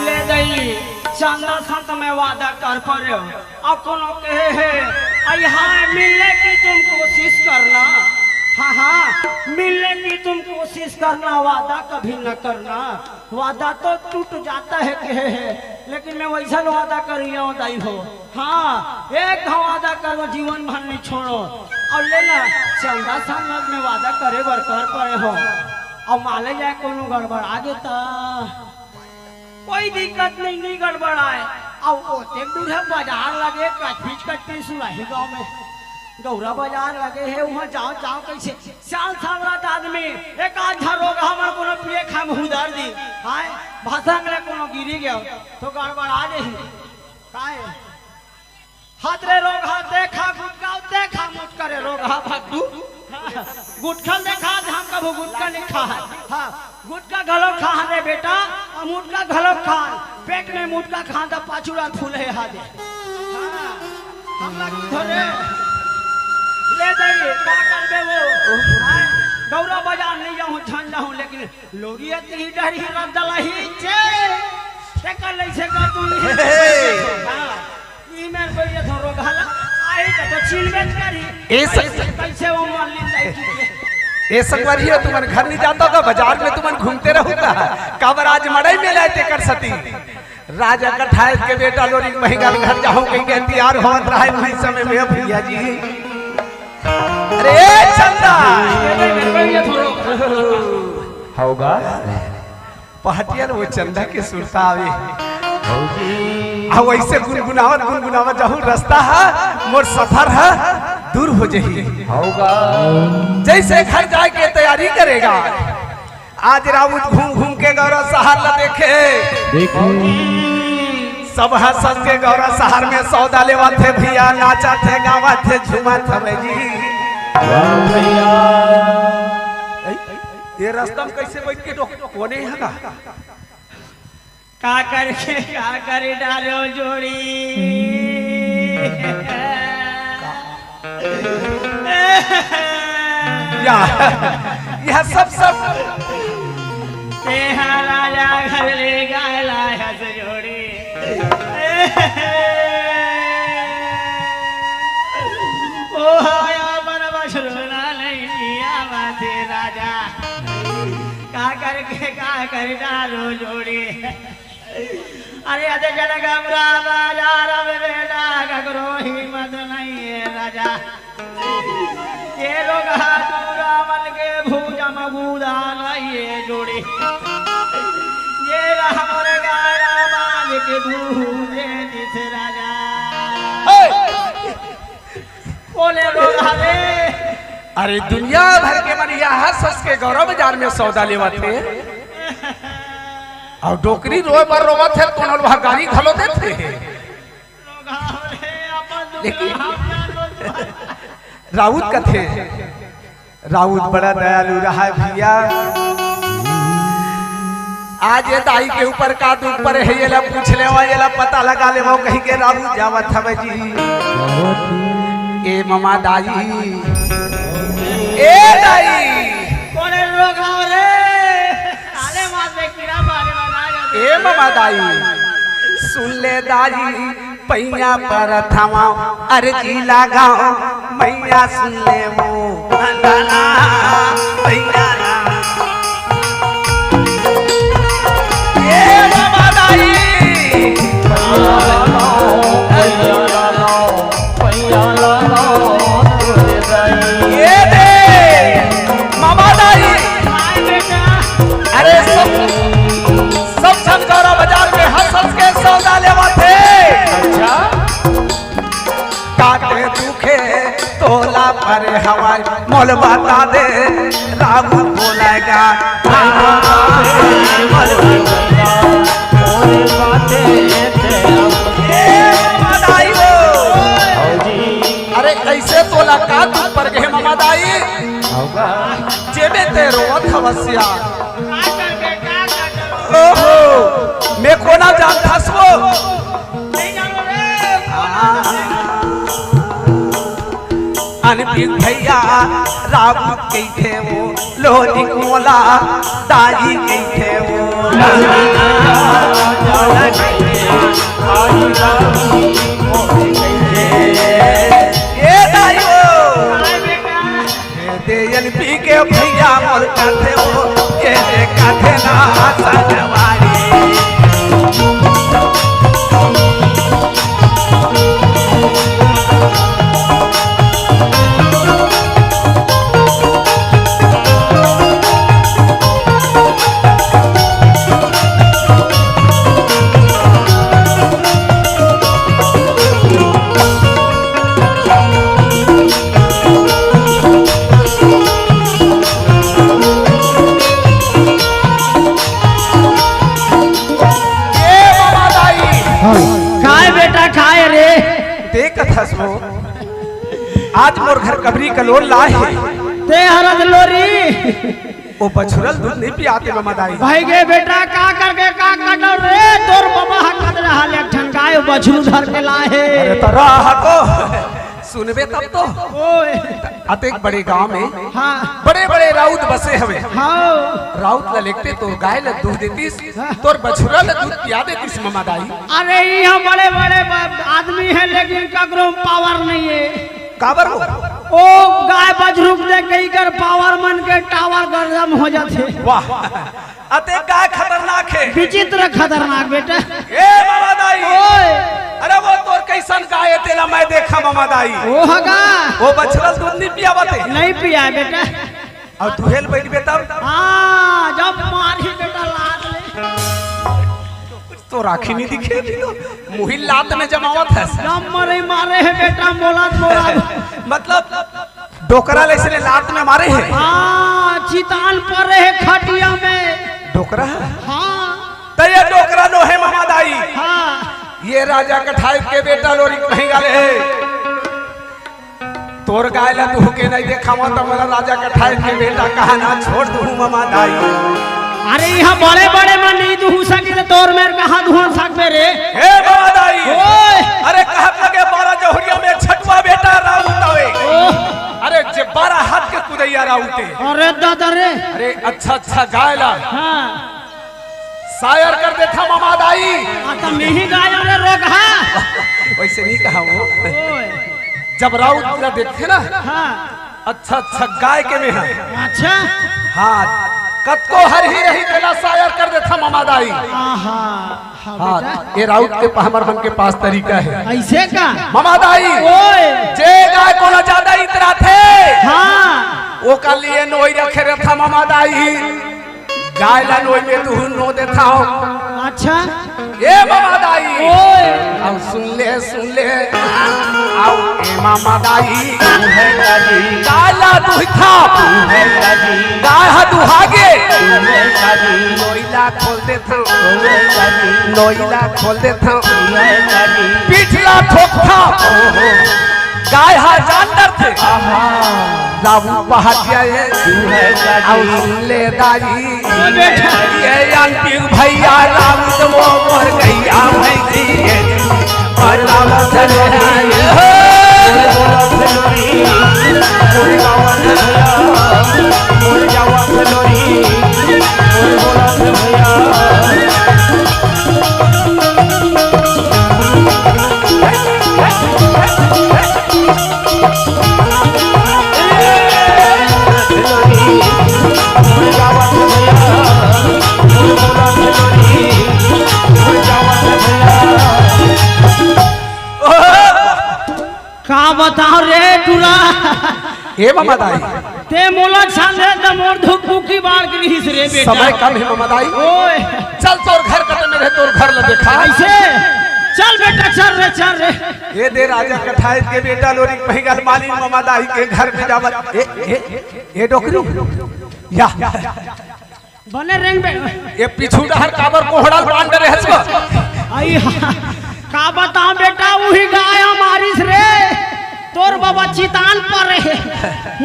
ले दई, चंदा साथ में वादा कर परेव। अउ कोनो कहे हे, "आई हाय, मिलने की तुम कोशिश करना।" हाँ, हाँ, "मिलने की तुम कोशिश करना, वादा कभी न करना।" वादा तो टूट जाता है कहे हे, लेकिन मैं वैसन वादा करियो दाई हो। हाँ, एक घांव वादा करो, जीवन भर नहीं छोड़ो। अउ ले ना, चंदा साथ में वादा करे बर कर परेव। अउ माले जाए कोनो गड़बड़ा गे त कोई दिक्कत नहीं, नहीं गड़बड़ाए। अउ ओतेक दूर हे बाजार लगे, कटपीच कटपीच सुराही गांव में गौरा बाजार लगे हे, उहाँ जाओ, जाओ कैसे? सियान सावरत आदमी, एक आध झन रोगहा मन कोनो पिए खाए में हुदर दी। हाय, भसंग ले कोनो गिरी गयो, तो गड़बड़ा जाही। काय? हाथ रे रोगहा, देखा गुटका, देखा मुटका रे रोगहा भग्गू। गुटखा ल देखा, हम कभू गुटका नहीं खा है। हाँ, गुटका घलो खा रे बेटा, अउ मुटका घलो खा। पेट में मुटका खा त पाछू रात फूले हा दे। हाँ, हम लगी धरे। ले जाइए, का करबे वो? हाँ, गौरा बाजार नहीं जाहूँ, झन जाहूँ, लेकिन लोरिया ती डरी रद्दला ही चे। ते कर ले से कर तू ही। हे, हे। हाँ। ई मेर कोई ये थोरो घाला, आई त तो छीन बेच करी। ए स- कैसे वो मान ली जाए कि ये? ए संगवारी हो, तुमन घर नहीं जाता का, बाजार में तुमन घूमते रहू का? काबर आज मड़ई में लाए तेकर सती। राजा कठायत के बेटा लोरी महंगा घर जाहूं कहिके तैयार होवत रहे, वही समय में भैया जी। अरे ए चंदा! ये मेरे को ये थोरो होगा। पहाटिया ल वो चंदा के सुरता आवे। भौजी। आ वइसे गुनगुनावत गुनगुनावत जाहू, रस्ता ह मोर सफर ह दूर हो जही। हौगा। जइसे घर जाए के तैयारी करेगा, आज राउत घूम घूम के गौरा शहर ल देखे। देखे। सब ह सज के गौरा शहर में सौदा लेवत हे भैया, नाचत हे, गावत हे, झूमत हवे जी। वाह भैया। ए, ये रस्ता में कइसे बइठ के डो-, कोने हे का? का करके का करे डारो जोड़ी। या, या सब, सब। तेहा राजा घर ले गाय लायस जोड़ी। ओ हाया मन बछरुना नहीं किया बाते राजा। का करके का करे डारो जोड़ी। अरे अदे जनगमरा बाजार में बेटा ककरो हिम्मत नहीं है राजा। ये लोग हाथू रावण के भुजा में गुदा नहीं है जोड़ी। ये हमर गारा मालिक दूजे दिस राजा। हे! बोले लोग हवे। अरे दुनिया भर के मन यहाँ हंस हंस के गौरा बाजार में सौदा लेवत हे। अउ डोकरी रोए बर रोवत हे, कोनो ल गारी घलो देथे। लेकिन राउत कथे, राउत बड़ा दयालु रहा भैया। आज ये दाई के ऊपर का दुख परे हे, येला पूछ लेवा, येला पता लगा लेवा, कहिके राउत जावत हवे जी। ए ममा दाई, ए दाई, कोने रोगाव रे? आले मार दे, कीड़ा मारे वाला आ जाते। ए ममा दाई, सुन ले दाई, पैया परत हवं, अरजी लगावं, मैया सुन ले वो वंदना, पैया ला। ए ममा दाई, पैया ला, पैया ला, पैया ला, ए दे, ममा दाई। अरे सब, सब झन गौरा बाजार में हंस हंस के सौदा लेवत हे। अच्छा। काटे दुखे तोला परे हवय, मोल बता दे, राम बोलेगा। ए ममा दाई हो। अरे कइसे तोला का दुख पर गे ममा दाई? जेमे ते रोवत हवस या। ओहो, मैं कोना जानथस वो? अनपीक भैया, राउत कहिथे वो, लोरिक मोला दाई कहिथे वो। ए दाई वो। दे एन पी के भैया मोर कथे हो, ये रे कथे ना सनवारी। ए बाबा दाई। हाँ। काय बेटा काय रे? ते कथस वो। आज मोर घर कबरी कलोल लाए हे। ते हरत लोरी। ओ बछुरल दूध नहीं पियाते ममा दाई। भाई गे बेटा का करके का कटो रे? तोर बाबा हा कद रहा ले ठन गाय बछरू धर के लाए हे। अरे तो रहा को। सुनबे तब तो। ओए। अतेक बड़े गांव में हाँ। बड़े-बड़े राउत बसे हवे। हाँ। राउत ला लेगते तोर गाय ला दूध देतिस, हाँ। तोर बछुरा ला दूध पिया देतिस ममा दाई। अरे, इहाँ बड़े-बड़े ब-, आदमी हे, लेकिन ककरो पावर नहीं हे। काबर हो? ओ गाय बछरू के देख के इकर पावर मन के टावर गरम हो जाथे। वाह, अतेक गाय खतरनाक हे। विचित्र खतरनाक बेटा। ए ममा दाई। ओए। अरे वो तोर कइसन गाय हे तेला मैं देखा ममा दाई। ओह गा। वो बछरू ला दूध नहीं पियावत हे। नहीं पिया बेटा। अउ तुहेल बइठबे तब? हाँ, जब मारही बेटा लात ले। तो राखी नहीं दिखे थी तो मुही लात में जमावत हे। जब मरे मारे हे बेटा, मोलात मोलात। मतलब डोकरा ले इसने लात में मारे हे। हाँ, चितान परे हे खटिया में। डोकरा? हाँ। त ये डोकरा नो हे ममा दाई। हाँ। ये राजा कठायत के बेटा लोरिक नहीं गाले हे। तोर गाय ला दूह के नहीं देखावा त मोला राजा कठायत के बेटा कहा ना छोड़ दूहूं ममा दाई। अरे इहाँ बड़े-बड़े मन नहीं दूह सके त तोर मेर कहाँ दूह सकबे रे? हे ममा दाई। ओए। अरे कहत लगे बारह जहुरिया में छठवा बेटा राउत आवे। ओह। अरे जे बारह हाथ के कुदैया राउत हे। अरे दादा रे। अरे अच्छा अच्छा गाय ला। हाँ। सायर कर देथा ममा दाई। आ, त मिही गाय रे रोगहा। वइसे नहीं कहा वो। ओए। जब राउत ला देखथे ना, हाँ। अच्छा, अच्छा गाय के में हे। अच्छा। हाँ, कतको हरही रही तेला सायर कर देथा ममा दाई। आहा, हाँ हाँ, बेटा। ये राउत के पहमर मन के पास तरीका हे। अइसे का? ममा दाई, ओए। जे गाय कोनो ज्यादा इतराथे, हाँ। ओकर लिए नोई रखे रथा ममा दाई। गाय ला नोई में दूध नो देथव। अच्छा। ए ममा दाई। ओए। अब सुन ले, सुन ले। आओ ए ममा दाई। गाय ला दुहथा। गाय हा दुहागे। नोई ला खोल देथव। नोई ला खोल देथव। पीठ ला ठोकथव। गाय हा जान डरथे। राउत पहाटिया हे। अउ सुन ले दाई। ये आंटी भैया राउत वो मोर गैया भैंसी हे। बतावत लोरी। का बताओ रे टुरा? ए ममा दाई। ते मोला छान दे त मोर धुकपुकी बाढ़ के रहिस रे बेटा। समय कम हे ममा दाई। ओए। चल तोर घर कते में रहे, तोर घर ला देखा। अइसे? चल बेटा, चल रे, चल रे। ए दे राजा कठायत के बेटा लोरी पहिगल मालिन ममा दाई के घर में जावत। ए, ए, ए डोकरी। या। बने रेंग बे। ये पीछू डहर काबर कोहड़ा बांध डरे हस बा? आई हा। का बताओ बेटा, उही गाय मारिस रे। तोर बाबा चितान परे हे।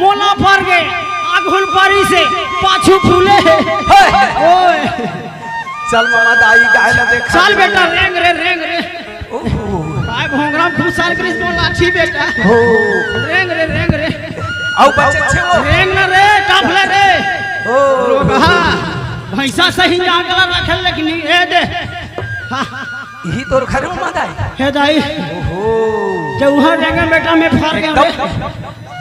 मोला पर गे। आघुल परिस हे। पाछू फूले हे। हे। ओए। चल ममा दाई गाय ला देख। चल बेटा, रेंग रे, रेंग रे। ओहो। काय भोंगरा घुसाल करिस मोर लाठी बेटा। हो। रेंग रे, रेंग रे। अउ बचे छे वो। रेंग ना रे, काफले रे। हो। रोगहा। भैंसा सही जांगला रखे लेकिन ए दे। हाँ। इही तोर घर ममा दाई। हे दाई। ओहो। जे उहाँ रेंगे बेटा में फर गया एकदम रे।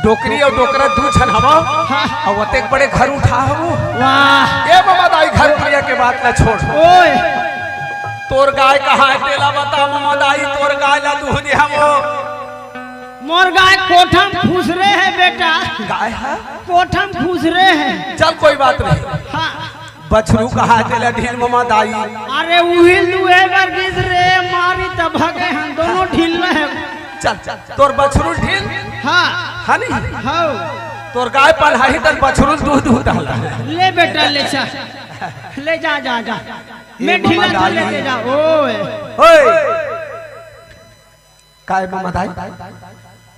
डोकरी अउ डोकरा दू झन हवा। हाँ। अउ अतेक बड़े घर उठा हवो। वाह। ए ममा दाई घर प्रिया के बात ला छोड़। ओए। तोर गाय कहाँ हे तेला बता ममा दाई, तोर गाय ला दूह दे हवो। मोर गाय कोठा में खुसरे हे बेटा। गाय हे? कोठा में खुसरे हे। चल कोई बात नहीं। हाँ। बछरू कहाँ हे तेला ढील ममा दाई। अरे उही लुहे बर गिस रे, मारी त भगे हन, दोनों ढील रहे। चल, चल, तोर बछरू ढील? हाँ। हे नी? हाँ। तोर गाय पलहाही तन बछरू दूध दूध डाला। ले बेटा, ले चल। ले जा, जा, जा। ए मैं ढीला ममा तू दाई। लेते जा। ओए। ओए। काय ममा दाई?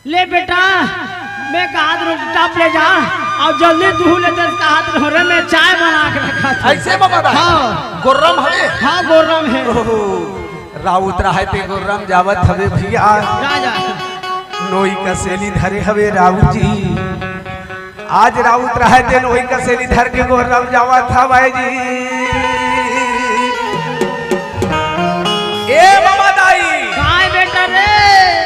ले बेटा, मैं कहात रहों टप ले जा, अउ जल्दी दूह ले दे कहात रहों रे, मैं चाय बना के रखा था। अइसे ममा दाई? हाँ। गोर्रम हवे? हाँ, गोर्रम हे। ओहो, राउत रहय ते गोर्रम जावत हवे भैया। जा, जा। नोई कसेली धरे हवे राउत जी। आज राउत रहय ते नोई कसेली धर के गोर्रा म जावत हवय जी। ए ममा दाई। काय बेटा रे?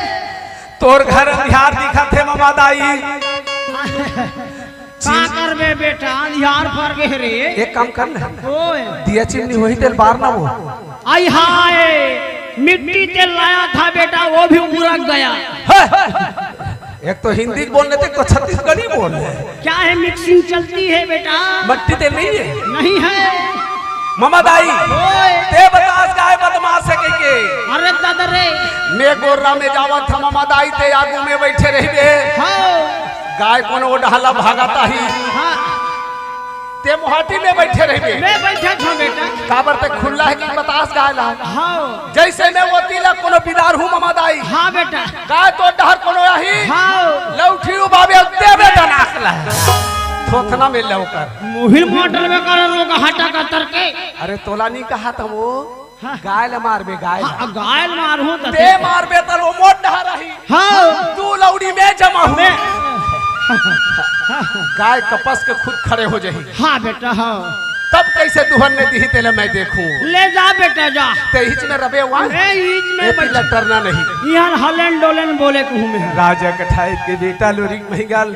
तोर घर अंधियार दिखत हे ममा दाई। का करबे बेटा, अंधियार परबे रे। एक काम कर ना। ओए। दिया चिमनी होही तेल बार ना वो। आई हाय, मिट्टी तेल लाया था बेटा, वो भी उड़क गया। हे! एक तो हिंदी बोलने थे, एक तो छत्तीसगढ़ी बोल रहे। क्या है, मिक्सिंग चलती है बेटा? मट्टी तेल नहीं है? नहीं है। ममा दाई, ओए। ते बतास गाय बदमास हे कहिके। अरे दादा रे। मैं गोर्रा में जावत हँव ममा दाई, ते आगू में बइठे रहिबे। हाँ। गाय कोनो डहर ला भागत आही। हाँ। ते मोहाटी में बइठे रहिबे। मैं बइठत हँव बेटा। काबर ते खुल्ला हे कि बतास गाय ला। हाँ। जइसे मैं ओती ला कोनो बिदारहूँ ममा दाई। हाँ बेटा। गाय तोर डहर कोनो आही। हाँ। लउठी उबाबे अउ देबे दनाक ला। थोथना में लउकर। मुहिल मोटर में कर रोग हटा का तरके। अरे तोला नहीं कहा था वो। हाँ। गाय ल मारबे, गाय ल। हाँ, गाय ल मारहूँ त ते मारबे त वो मोर डहर आही। हाँ। तू लउड़ी में जमा हूँ। मैं गाय कपस के खुद खड़े हो जाही। हाँ बेटा, हाँ। तब कइसे दुहन ने दिही तेला मैं देखहूँ। ले जा बेटा, जा। ते हिच में रबे हुआ। मैं हिच में ए, बच- पिला डरना नहीं। इहाँ हलेन डोलेन बोले कहूँ मैं। राजा कठाई के बेटा लोरिक महिगाल।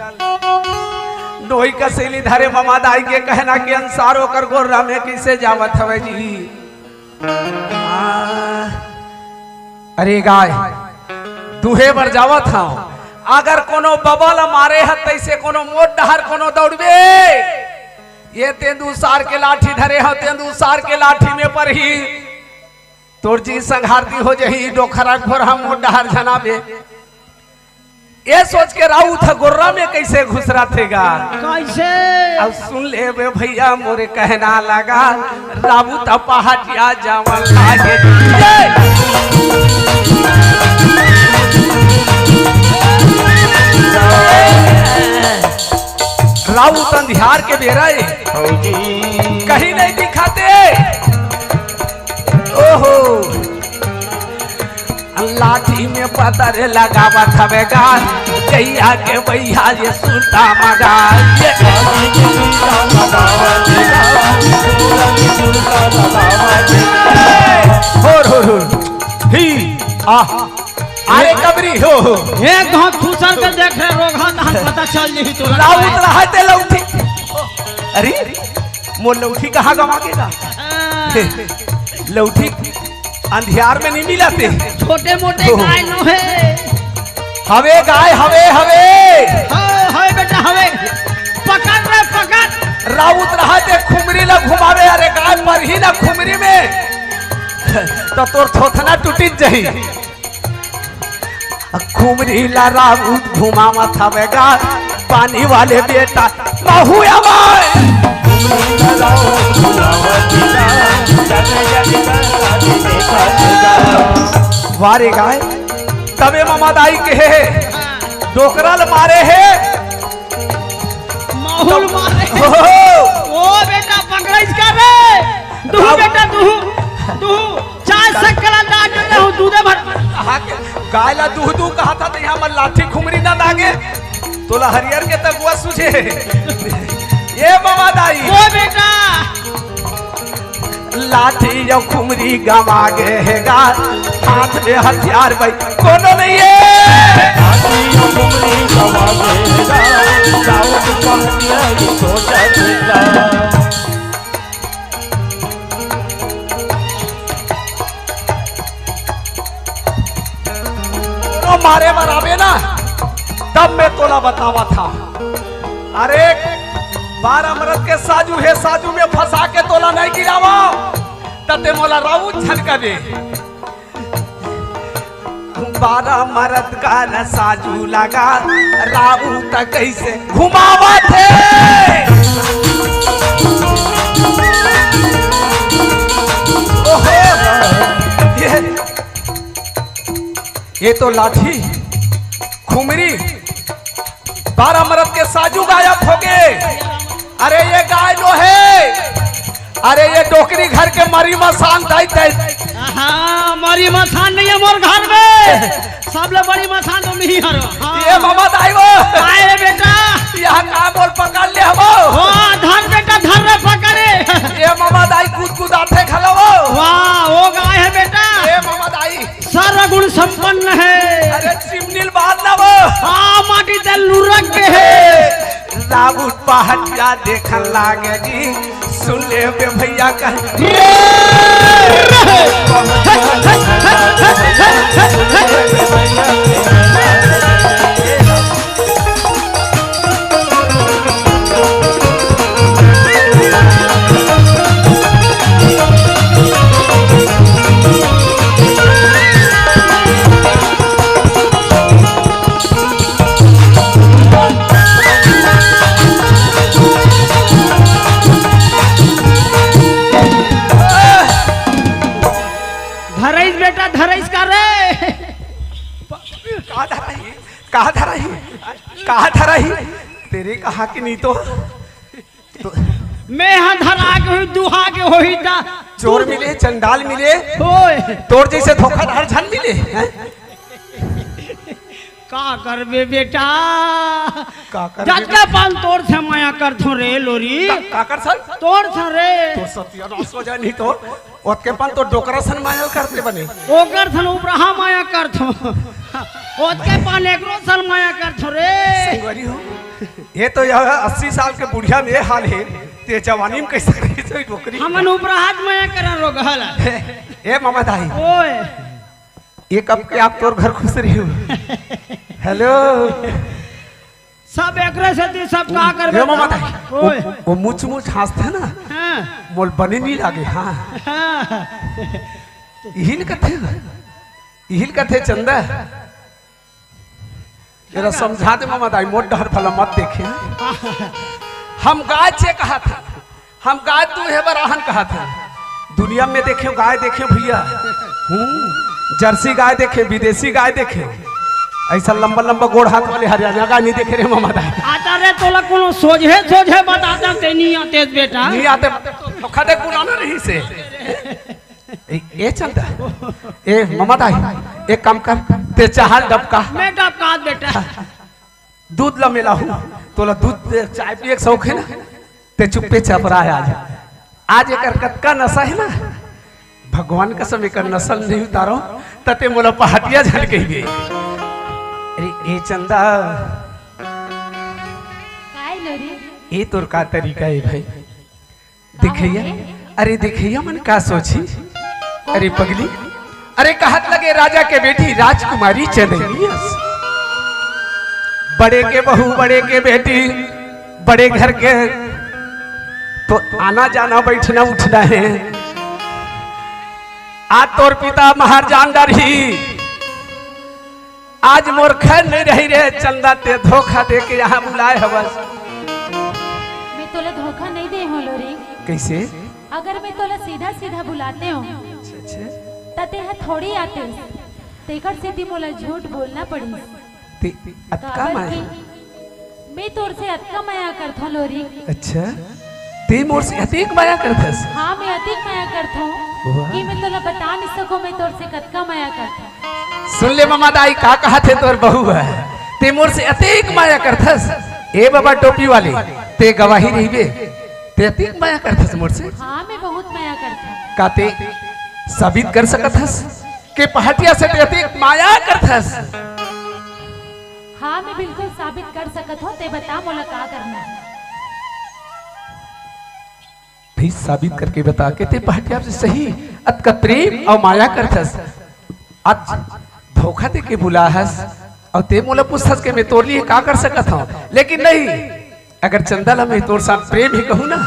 नोई कसेली धरे ममा दाई के कहना के अनुसार ओकर गोर्रा में कइसे जावत हवय जी। आ, अरे गाय, दुहे बर जावत हँव, अगर कोनो बबा ल मारे ह तइसे कोनो मोर डहर कोनो दउड़बे, ये तेंदू सार के लाठी धरे हँव, तेंदू सार के लाठी में परही, तोर जी संघारती हो जही, डोखरा घोरहा मोर डहर झन आबे। ये सोच के राउत ह गोर्रा में कइसे घुसराथे गा। कइसे? अब सुन ले बे भइया मोरे कहना लगा, राउत ह पहाटिया जावन लागे। ये! राउत अंधियार के बेरा ए। कहीं नहीं दिखाते। ओहो। लाठी में पतर लगावत हवे गा, गैया के भैया ये सुरता मगा। ये होर, होर, होर। ही, आ, अरे कबरी हो, हो। एक घात फूसल के देख रहे रोगहा तहन पता चल जही तोला। राउत रहा ते लौठी। अरे, मोर लौठी कहाँ गवा के गा? हाँ। लौठी अंधियार में नहीं मिलाते। छोटे मोटे ओहो। गाय नो हे। हवे गाय, हवे, हवे। हाँ, हवे बेटा, हवे। पकड़ रे, पकड़। राउत रहा ते खुमरी ला घुमावे, अरे गाय परही ना खुमरी में। त तोर थोथना टूटित जही। खुमरी ला राउत घुमावत हवे गा, पानी वाले बेटा, महुआ माय। वारे गाय, तबे ममा दाई के हे, डोकरा ल मारे हे। माहुल मारे। ओहो। ओ बेटा, पकड़ाइस का रे? दुहू राउत। बेटा, दुहू, दुहू। चाय शक्कर डाल देते हो, दूधे भर। कहा के गाय ला दूह दूह कहा था, तो यहाँ मन लाठी खुमरी ना लागे। तोला हरियर के तगुआ सूझे। ये ममा दाई। ओ बेटा। लाठी या खुमरी गवा गे हे गा, हाथ में हथियार भाई कोनो नहीं है। लाठी या खुमरी गवा गे हे गा, साउथ पहनिया ये सोचा बेटा। कोनो मारे बर आबे ना, तब मैं तोला बतावत हँव। अरे, बारह मरद के साजू हे, साजू में फंसा के तोला नहीं गिरावँव, त ते मोला राउत झन कबे। बारह मरद का न साजू लगा, राउत कइसे घुमावत हे। ओहो, ये, ये तो लाठी, खुमरी, बारह मरद के साजू गायब हो गे। अरे ये गाय नो हे, अरे ये डोकरी घर के मरी मसान दाई दाई। हाँ, मोरी मसान नहीं है मोर घर में। सबले बड़ी मसान तो मैं ही हरो। हाँ। ए ममा दाई वो। आए रे बेटा। यहाँ का मोर पकड़ ले हवो। वाह, धर बेटा, धर रे पकड़े। ए ममा दाई कूद कूद आथे खलो वो। वाह, वो गाय है बेटा। ए ममा दाई। सर्वगुण संपन्न है। अरे चिमनील बात ना वो। हाँ, माटी ते लुरक के है। राउत पहाटिया देखन लागे जी, सुन ले बे भैया कह। धरइस बेटा, धरइस का रे? का धरही? का धरही? का धरही? तेरे कहा कि नहीं तो, तो मैं हा धरा के होही, दुहा के होही ता। चोर मिले, चंडाल मिले, ओए। तोर जैसे धोखाधड़ झन मिले, हैं? का करबे बेटा? का करबे जतका बेटा? पान तोर से माया करथो रे लोरी। का, का कर सन? तोर से रे। तोर सत्यानाश हो जाए नहीं तो। ओतके पान तो डोकरा सन माया करते बने। ओकर सन उपराहा माया करथो। ओतके पान एकरो सन माया करथो रे। संगवारी हो, ये तो यह अस्सी साल के बुढ़िया में ये हाल है, ते जवानी में कैसे रही सही डोकरी? हमन उपराहा माया करन रोगहल। ए ममा दाई। ओए। ये कब के आप तोर घर खुसरी हो? हेलो। सब एकरे सेती सब का करबे? हे ममा दाई, ओए। वो, वो मुछ मुछ हाँसथे ना, हाँ। मोल बने नहीं लागे, हाँ। हाँ। इहिल कथे, इहिल कथे चंदा। एला समझा दे ममा दाई, मोर डहर भला मत देखे। हम गाय चे कहा था, हम गाय तू हे बराहन कहा था। दुनिया में देखे गाय देखे भैया, हूँ, जर्सी गाय देखे, विदेशी गाय देखे, ऐसा लंबा लंबा गोड़ हाथ वाले हरियाणा गाय नहीं देखे रे ममा दाई। आता रे तोला कोनो सोझे सोझे बताता ते नहीं आते बेटा। नहीं आते, धोखा दे बुलाना नहीं से। ए, ए चंदा, ए ममा दाई, एक काम कर, ते चाहल डबका। मैं डबका बेटा। दूध ला मिलाहूँ, तोला दूध दे, चाय पिए के शौक है ना, ते चुप्पे चपरा है आज। आज एकर कतका नशा है ना, भगवान कसम एकर नशा नहीं उतारो, त ते मोला पहाटिया झन कहिबे। अरे ए चंदा, काय लो रे? ए तोर का तरीका है भाई? देखैया, अरे देखैया मन का सोची? अरे पगली, अरे कहत लगे राजा के बेटी राजकुमारी चंदैनी अस। बड़े के बहू, बड़े के बेटी, बड़े घर के, तो आना जाना बैठना उठना है। आज तोर पिता महर जान डरही। आज मोर खैर नहीं रही रे चंदा, ते धोखा दे के यहाँ बुलाए हवस। मैं तोला धोखा नहीं दे हो लोरी। कैसे? अगर मैं तोला सीधा सीधा बुलाते हो, अच्छा, अच्छा। त ते ह थोड़ी आते, तेकर सेती मोला झूठ बोलना पड़ी। ते अतका काबर माया? कि मैं तोर से अतका मया करथों लोरी। अच्छा, ते मोर से अतेक मया करथस? हाँ, मैं अतेक मया करथों वाह। कि मैं तोला बता नहीं सको मैं तोर से कतका मया करथों। सुन ले ममा दाई, का कहा थे तोर बहू है, ते मोर से अतेक मया करथस। ए बाबा टोपी वाले, ते गवाही रहिबे, ते अतेक मया करथस मोर से। हाँ, मैं बहुत मया करथों। का ते साबित कर सकत हस के पहाटिया से ते अतेक मया करथस? हाँ, मैं बिल्कुल साबित कर सकत हों। ते बता, मोला का करना है? भाई, साबित करके बता के ते पहाटिया से सही अतका प्रेम अउ मया करथस। आज धोखा दे के बुला हस अउ ते मोला पूछथस के मैं तोर लिए का कर सकत हों, लेकिन नहीं, अगर चंदा ला मैं तोर साथ प्रेम ही कहूँ ना,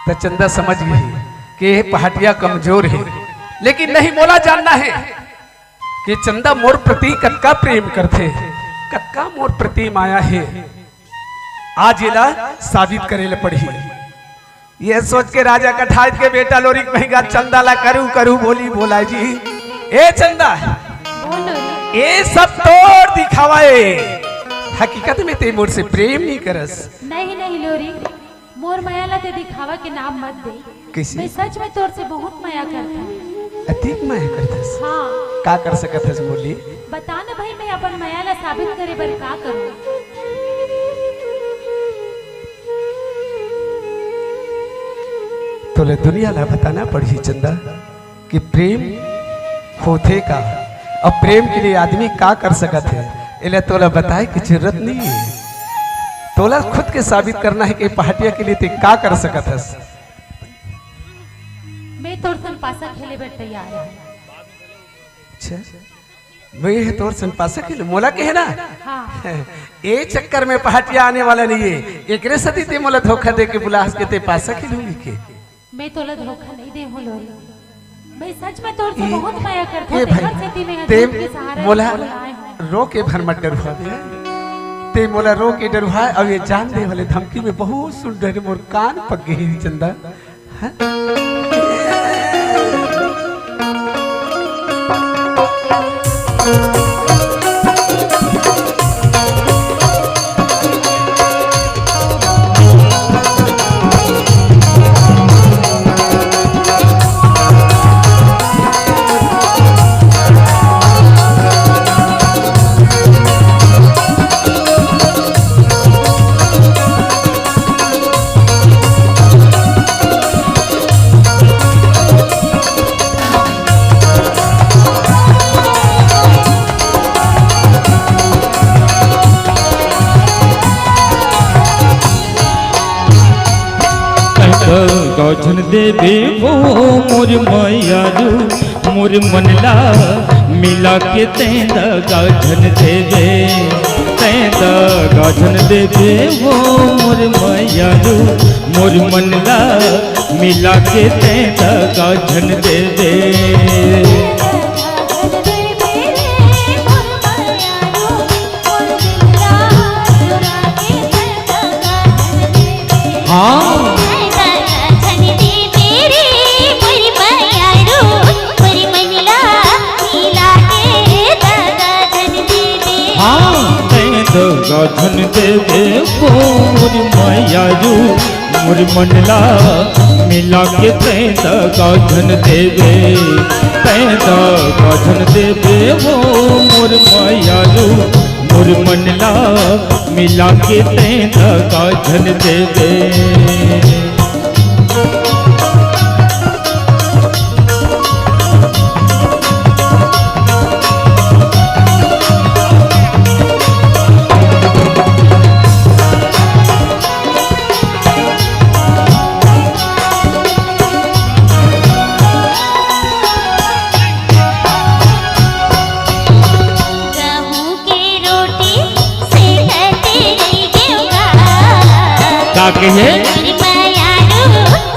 त चंदा समझ गई कि ये पहाटिया कमजोर है, लेकिन नहीं, मोला जानना है कि चंदा मोर प्रति कतका प्रेम करथे, कतका मोर प्रति मया हे। आज एला साबित करे ले पड़ही। ये सोच के राजा कठारित के बेटा लोरिक महंगा चंदा ला करू करू बोली बोला जी, ए चंदा, बोलो रे। ए सब तोर दिखावा ए, हकीकत में ते मोर से प्रेम नहीं करस। नहीं, नहीं लोरी, मोर मया ला ते दिखावा के नाम मत दे। कइसे? मैं सच में तोर से बहुत मया करथंव। अतिक मया करथस? हाँ। का कर सकत हस मोर लिए? बता ना भाई, मैं अपन मया ला साबित करे बर का करूँ? तोला दुनिया ला बताना पड़ही चंदा। कि प्रेम होथे का, अउ प्रेम के लिए आदमी का कर सकत हे, एला तोला बताए के जरूरत नहीं हे। तोला खुद के साबित करना हे कि पहाटिया के लिए ते का कर सकत हस। मैं तोर संग पासा खेले बर तैयार हूँ। अच्छा, मैं हे तोर संग पासा खेले, मोला कहे ना? हाँ। ए चक्कर में पहाटिया आने वाला नहीं हे, एकरे सेती ते मोला धोखा दे के बुलाहस के ते पासा खेलूंगी के। मैं तोला धोखा नहीं दे हूँ लोरी। मैं सच में तोर से ए, बहुत मया करथंव, ए भाई, तेकर सेती मैं ते झूठ के सहारा मोला बुलाए हूँ। रो के भर मत डरुहा बे। ते मोला रो के डरुहा, अउ ये जान दे वाले धमकी में बहुत सुन डरे, मोर कान पक गे हे चंदा। हाँ? तैं त गाजन देबे वो मोर मयारू, मोर मन ला मिला के तैं त गाजन देबे, तैं त गाजन देबे वो मोर मयारू, मोर मन ला मिला के तैं त गाजन देबे। हाँ। हाँ, तैं तो गाजन देबे वो मोर मयारू, मोर मन ला मिला के तैं तो गाजन देबे, तैं तो गाजन देबे वो मोर मयारू, मोर मन ला मिला के तैं तो गाजन देबे। गहूं के रोटी सेकत रहि गेंव गा। का कहे? मोर मयारू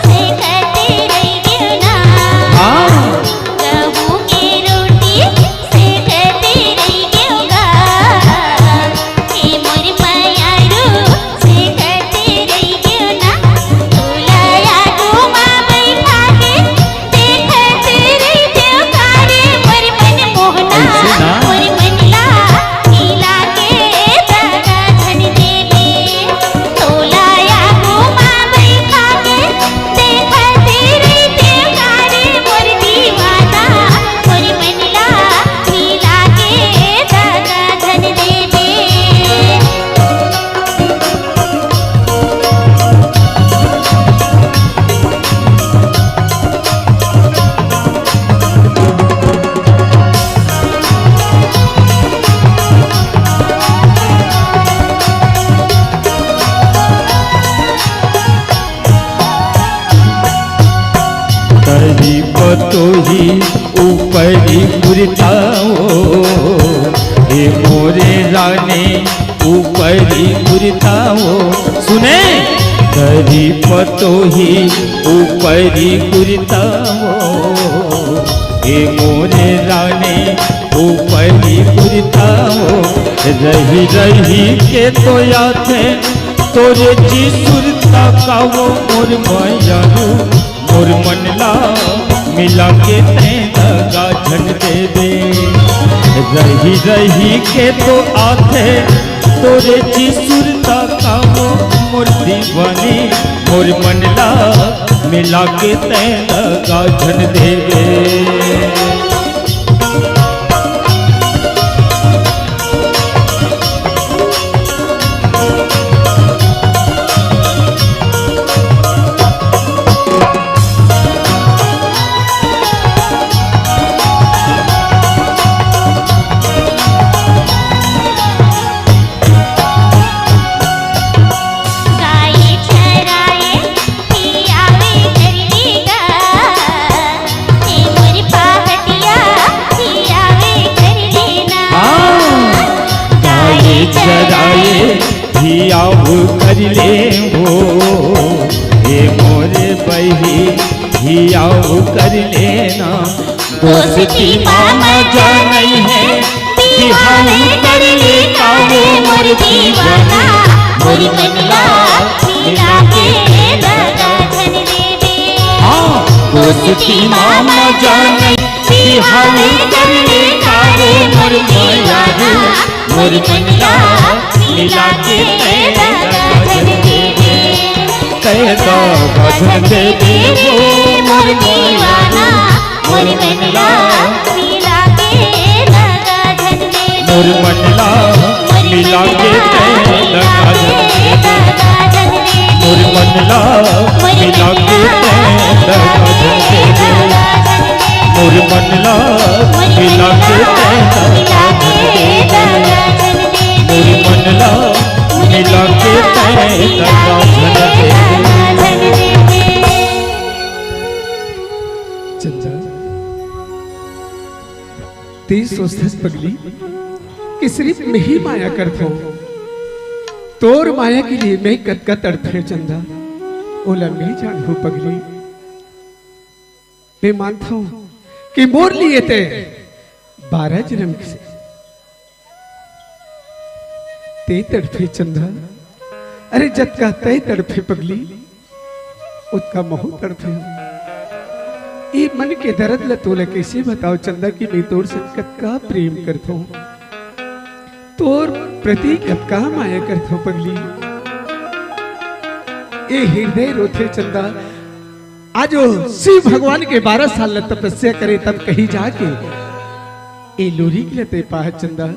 सेकत रहि गेंव ना। हाँ। गहूं के रोटी सेकत रहि गेंव गा। ए मोर मयारू सेकत रहि गेंव ना। तोला आगू मा बइठा के देखत रहितेंव का रे मोर मन मोहना, अइसे ना। मोर मन ला मिला के दगा झन देबे। तोला आगू मा बइठा के देखत रहितेंव का रे मोर दीवाना, मोर मन ला मिला के दगा झन देबे। तरी पतोही ऊपरी कुर्ताओ, हे मोरे रानी ऊपरी कुर्ताओ। सुने, तरी पतोही ऊपरी कुर्ताओ, हे मोरे रानी ऊपरी कुर्ताओ। रही रही के तो आथे तोरे जी सुरता कावो मोर मयारू, मोर मन ला मिला के तैं दगा झन देबे। रही रही के तो आथे तोरे जी सुरता कावो मोर दीवानी मोर मन ला मिला के तैं दगा झन देबे। गाय चराए खियावे कर लेगा, ए मोर पहाटिया खियावे कर लेना। हाँ। गाय चराए खियावे कर लेबो, ए मोर बहिनी खियावे कर लेना। दोस्ती मा मजा नइ हे, बिहाव कर ले कारे मोर दीवाना, मोर मन ला मिला के दगा झन देबे। हाँ, दोस्ती मा मजा नइ हे, बिहाव कर ले कारे मोर मयारू, मोर मन ला मिला के तैं दगा झन देबे। तैं दगा झन देबे, मोर मयारू, मोर मन ला मिला के दगा झन देबे। मोर मन ला मिला के तैं दगा झन देबे। मोर मन ला मिला के तैं दगा झन देबे। मोर मन ला मिला के तैं दगा झन देबे। मोर मन ला मिला के तैं दगा झन देबे। चंदा, तैं सोचथस पगली कि सिरिफ मैं ही माया करथों, तोर माया के लिए मैं कतका तड़फे चंदा, ओला मैं जानहूं पगली। मैं मानथों कि मोर लिए तैं बारह जनम से तैं तड़फे चंदा, अरे जतका तैं तड़फे पगली, ओतका महूं तड़फे हंव। ए मन के दरद ल तोला कइसे बतावं चंदा कि मैं तोर संग कतका प्रेम करथों, तोर प्रति कतका माया करथों पगली। ए हिरदय रोथे चंदा, आज ओ शिव भगवान के बारह साल ल तपस्या करे तब कहीं जाके ए लोरिक ल तैं पाहे चंदा।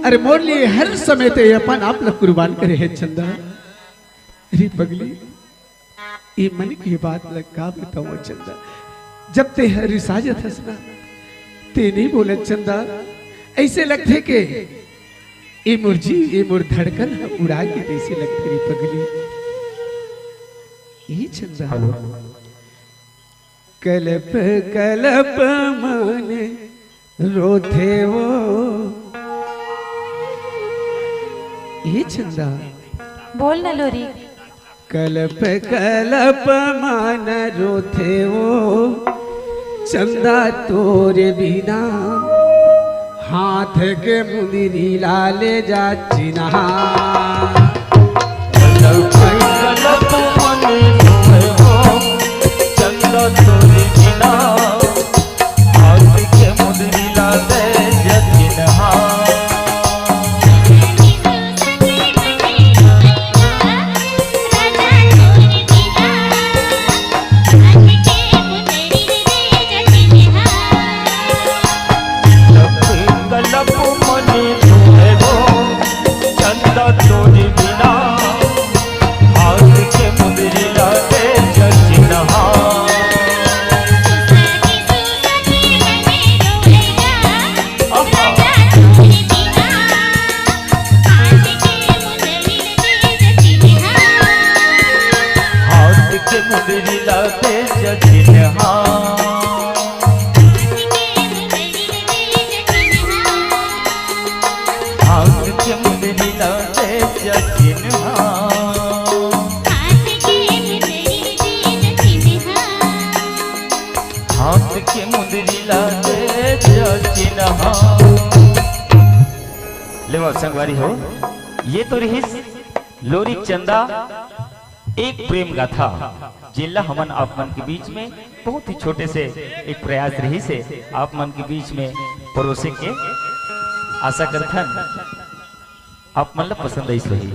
अरे मोर लिए हर समय तैं अपन आप ल कुर्बान करे हे चंदा। अरे पगली, ए मन के बात ल का बतावं चंदा, जब तैं ह रिसा जथस ना, तैं नइ बोलस चंदा, अइसे लगथे के ए मोर जी, ए मोर धड़कन ह उड़ा गे तइसे लगथे रे पगली। ए चंदा, कलप कलप मन रोथे वो। ए चंदा, बोल ना लोरी। कलप कलप मन रोथे वो, चंदा तोरे बिना, हाथ के मुंदरी ला ले जा चिन्हा। कलप कलप मन रोथे वो, चंदा तोरे बिना, हाथ के मुंदरी ला दे जा चिन्हा। कलप मन रोथे वो, चंदा तोरे बिना, हाथ के मुंदरी ला दे जा चिन्हा। हाथ के मुंदरी ला दे जा चिन्हा। हाथ के मुंदरी ला दे जा चिन्हा। हाथ के मुंदरी ला दे जा चिन्हा। लेवा संगवारी हो, ये तो रहिस लोरिक चंदा एक प्रेम गाथा, जेला हमन आप मन के बीच में बहुत ही छोटे से एक प्रयास रहिस हे आप मन के बीच में परोसे के। आशा करथन आप मन ला पसंद आइस होही।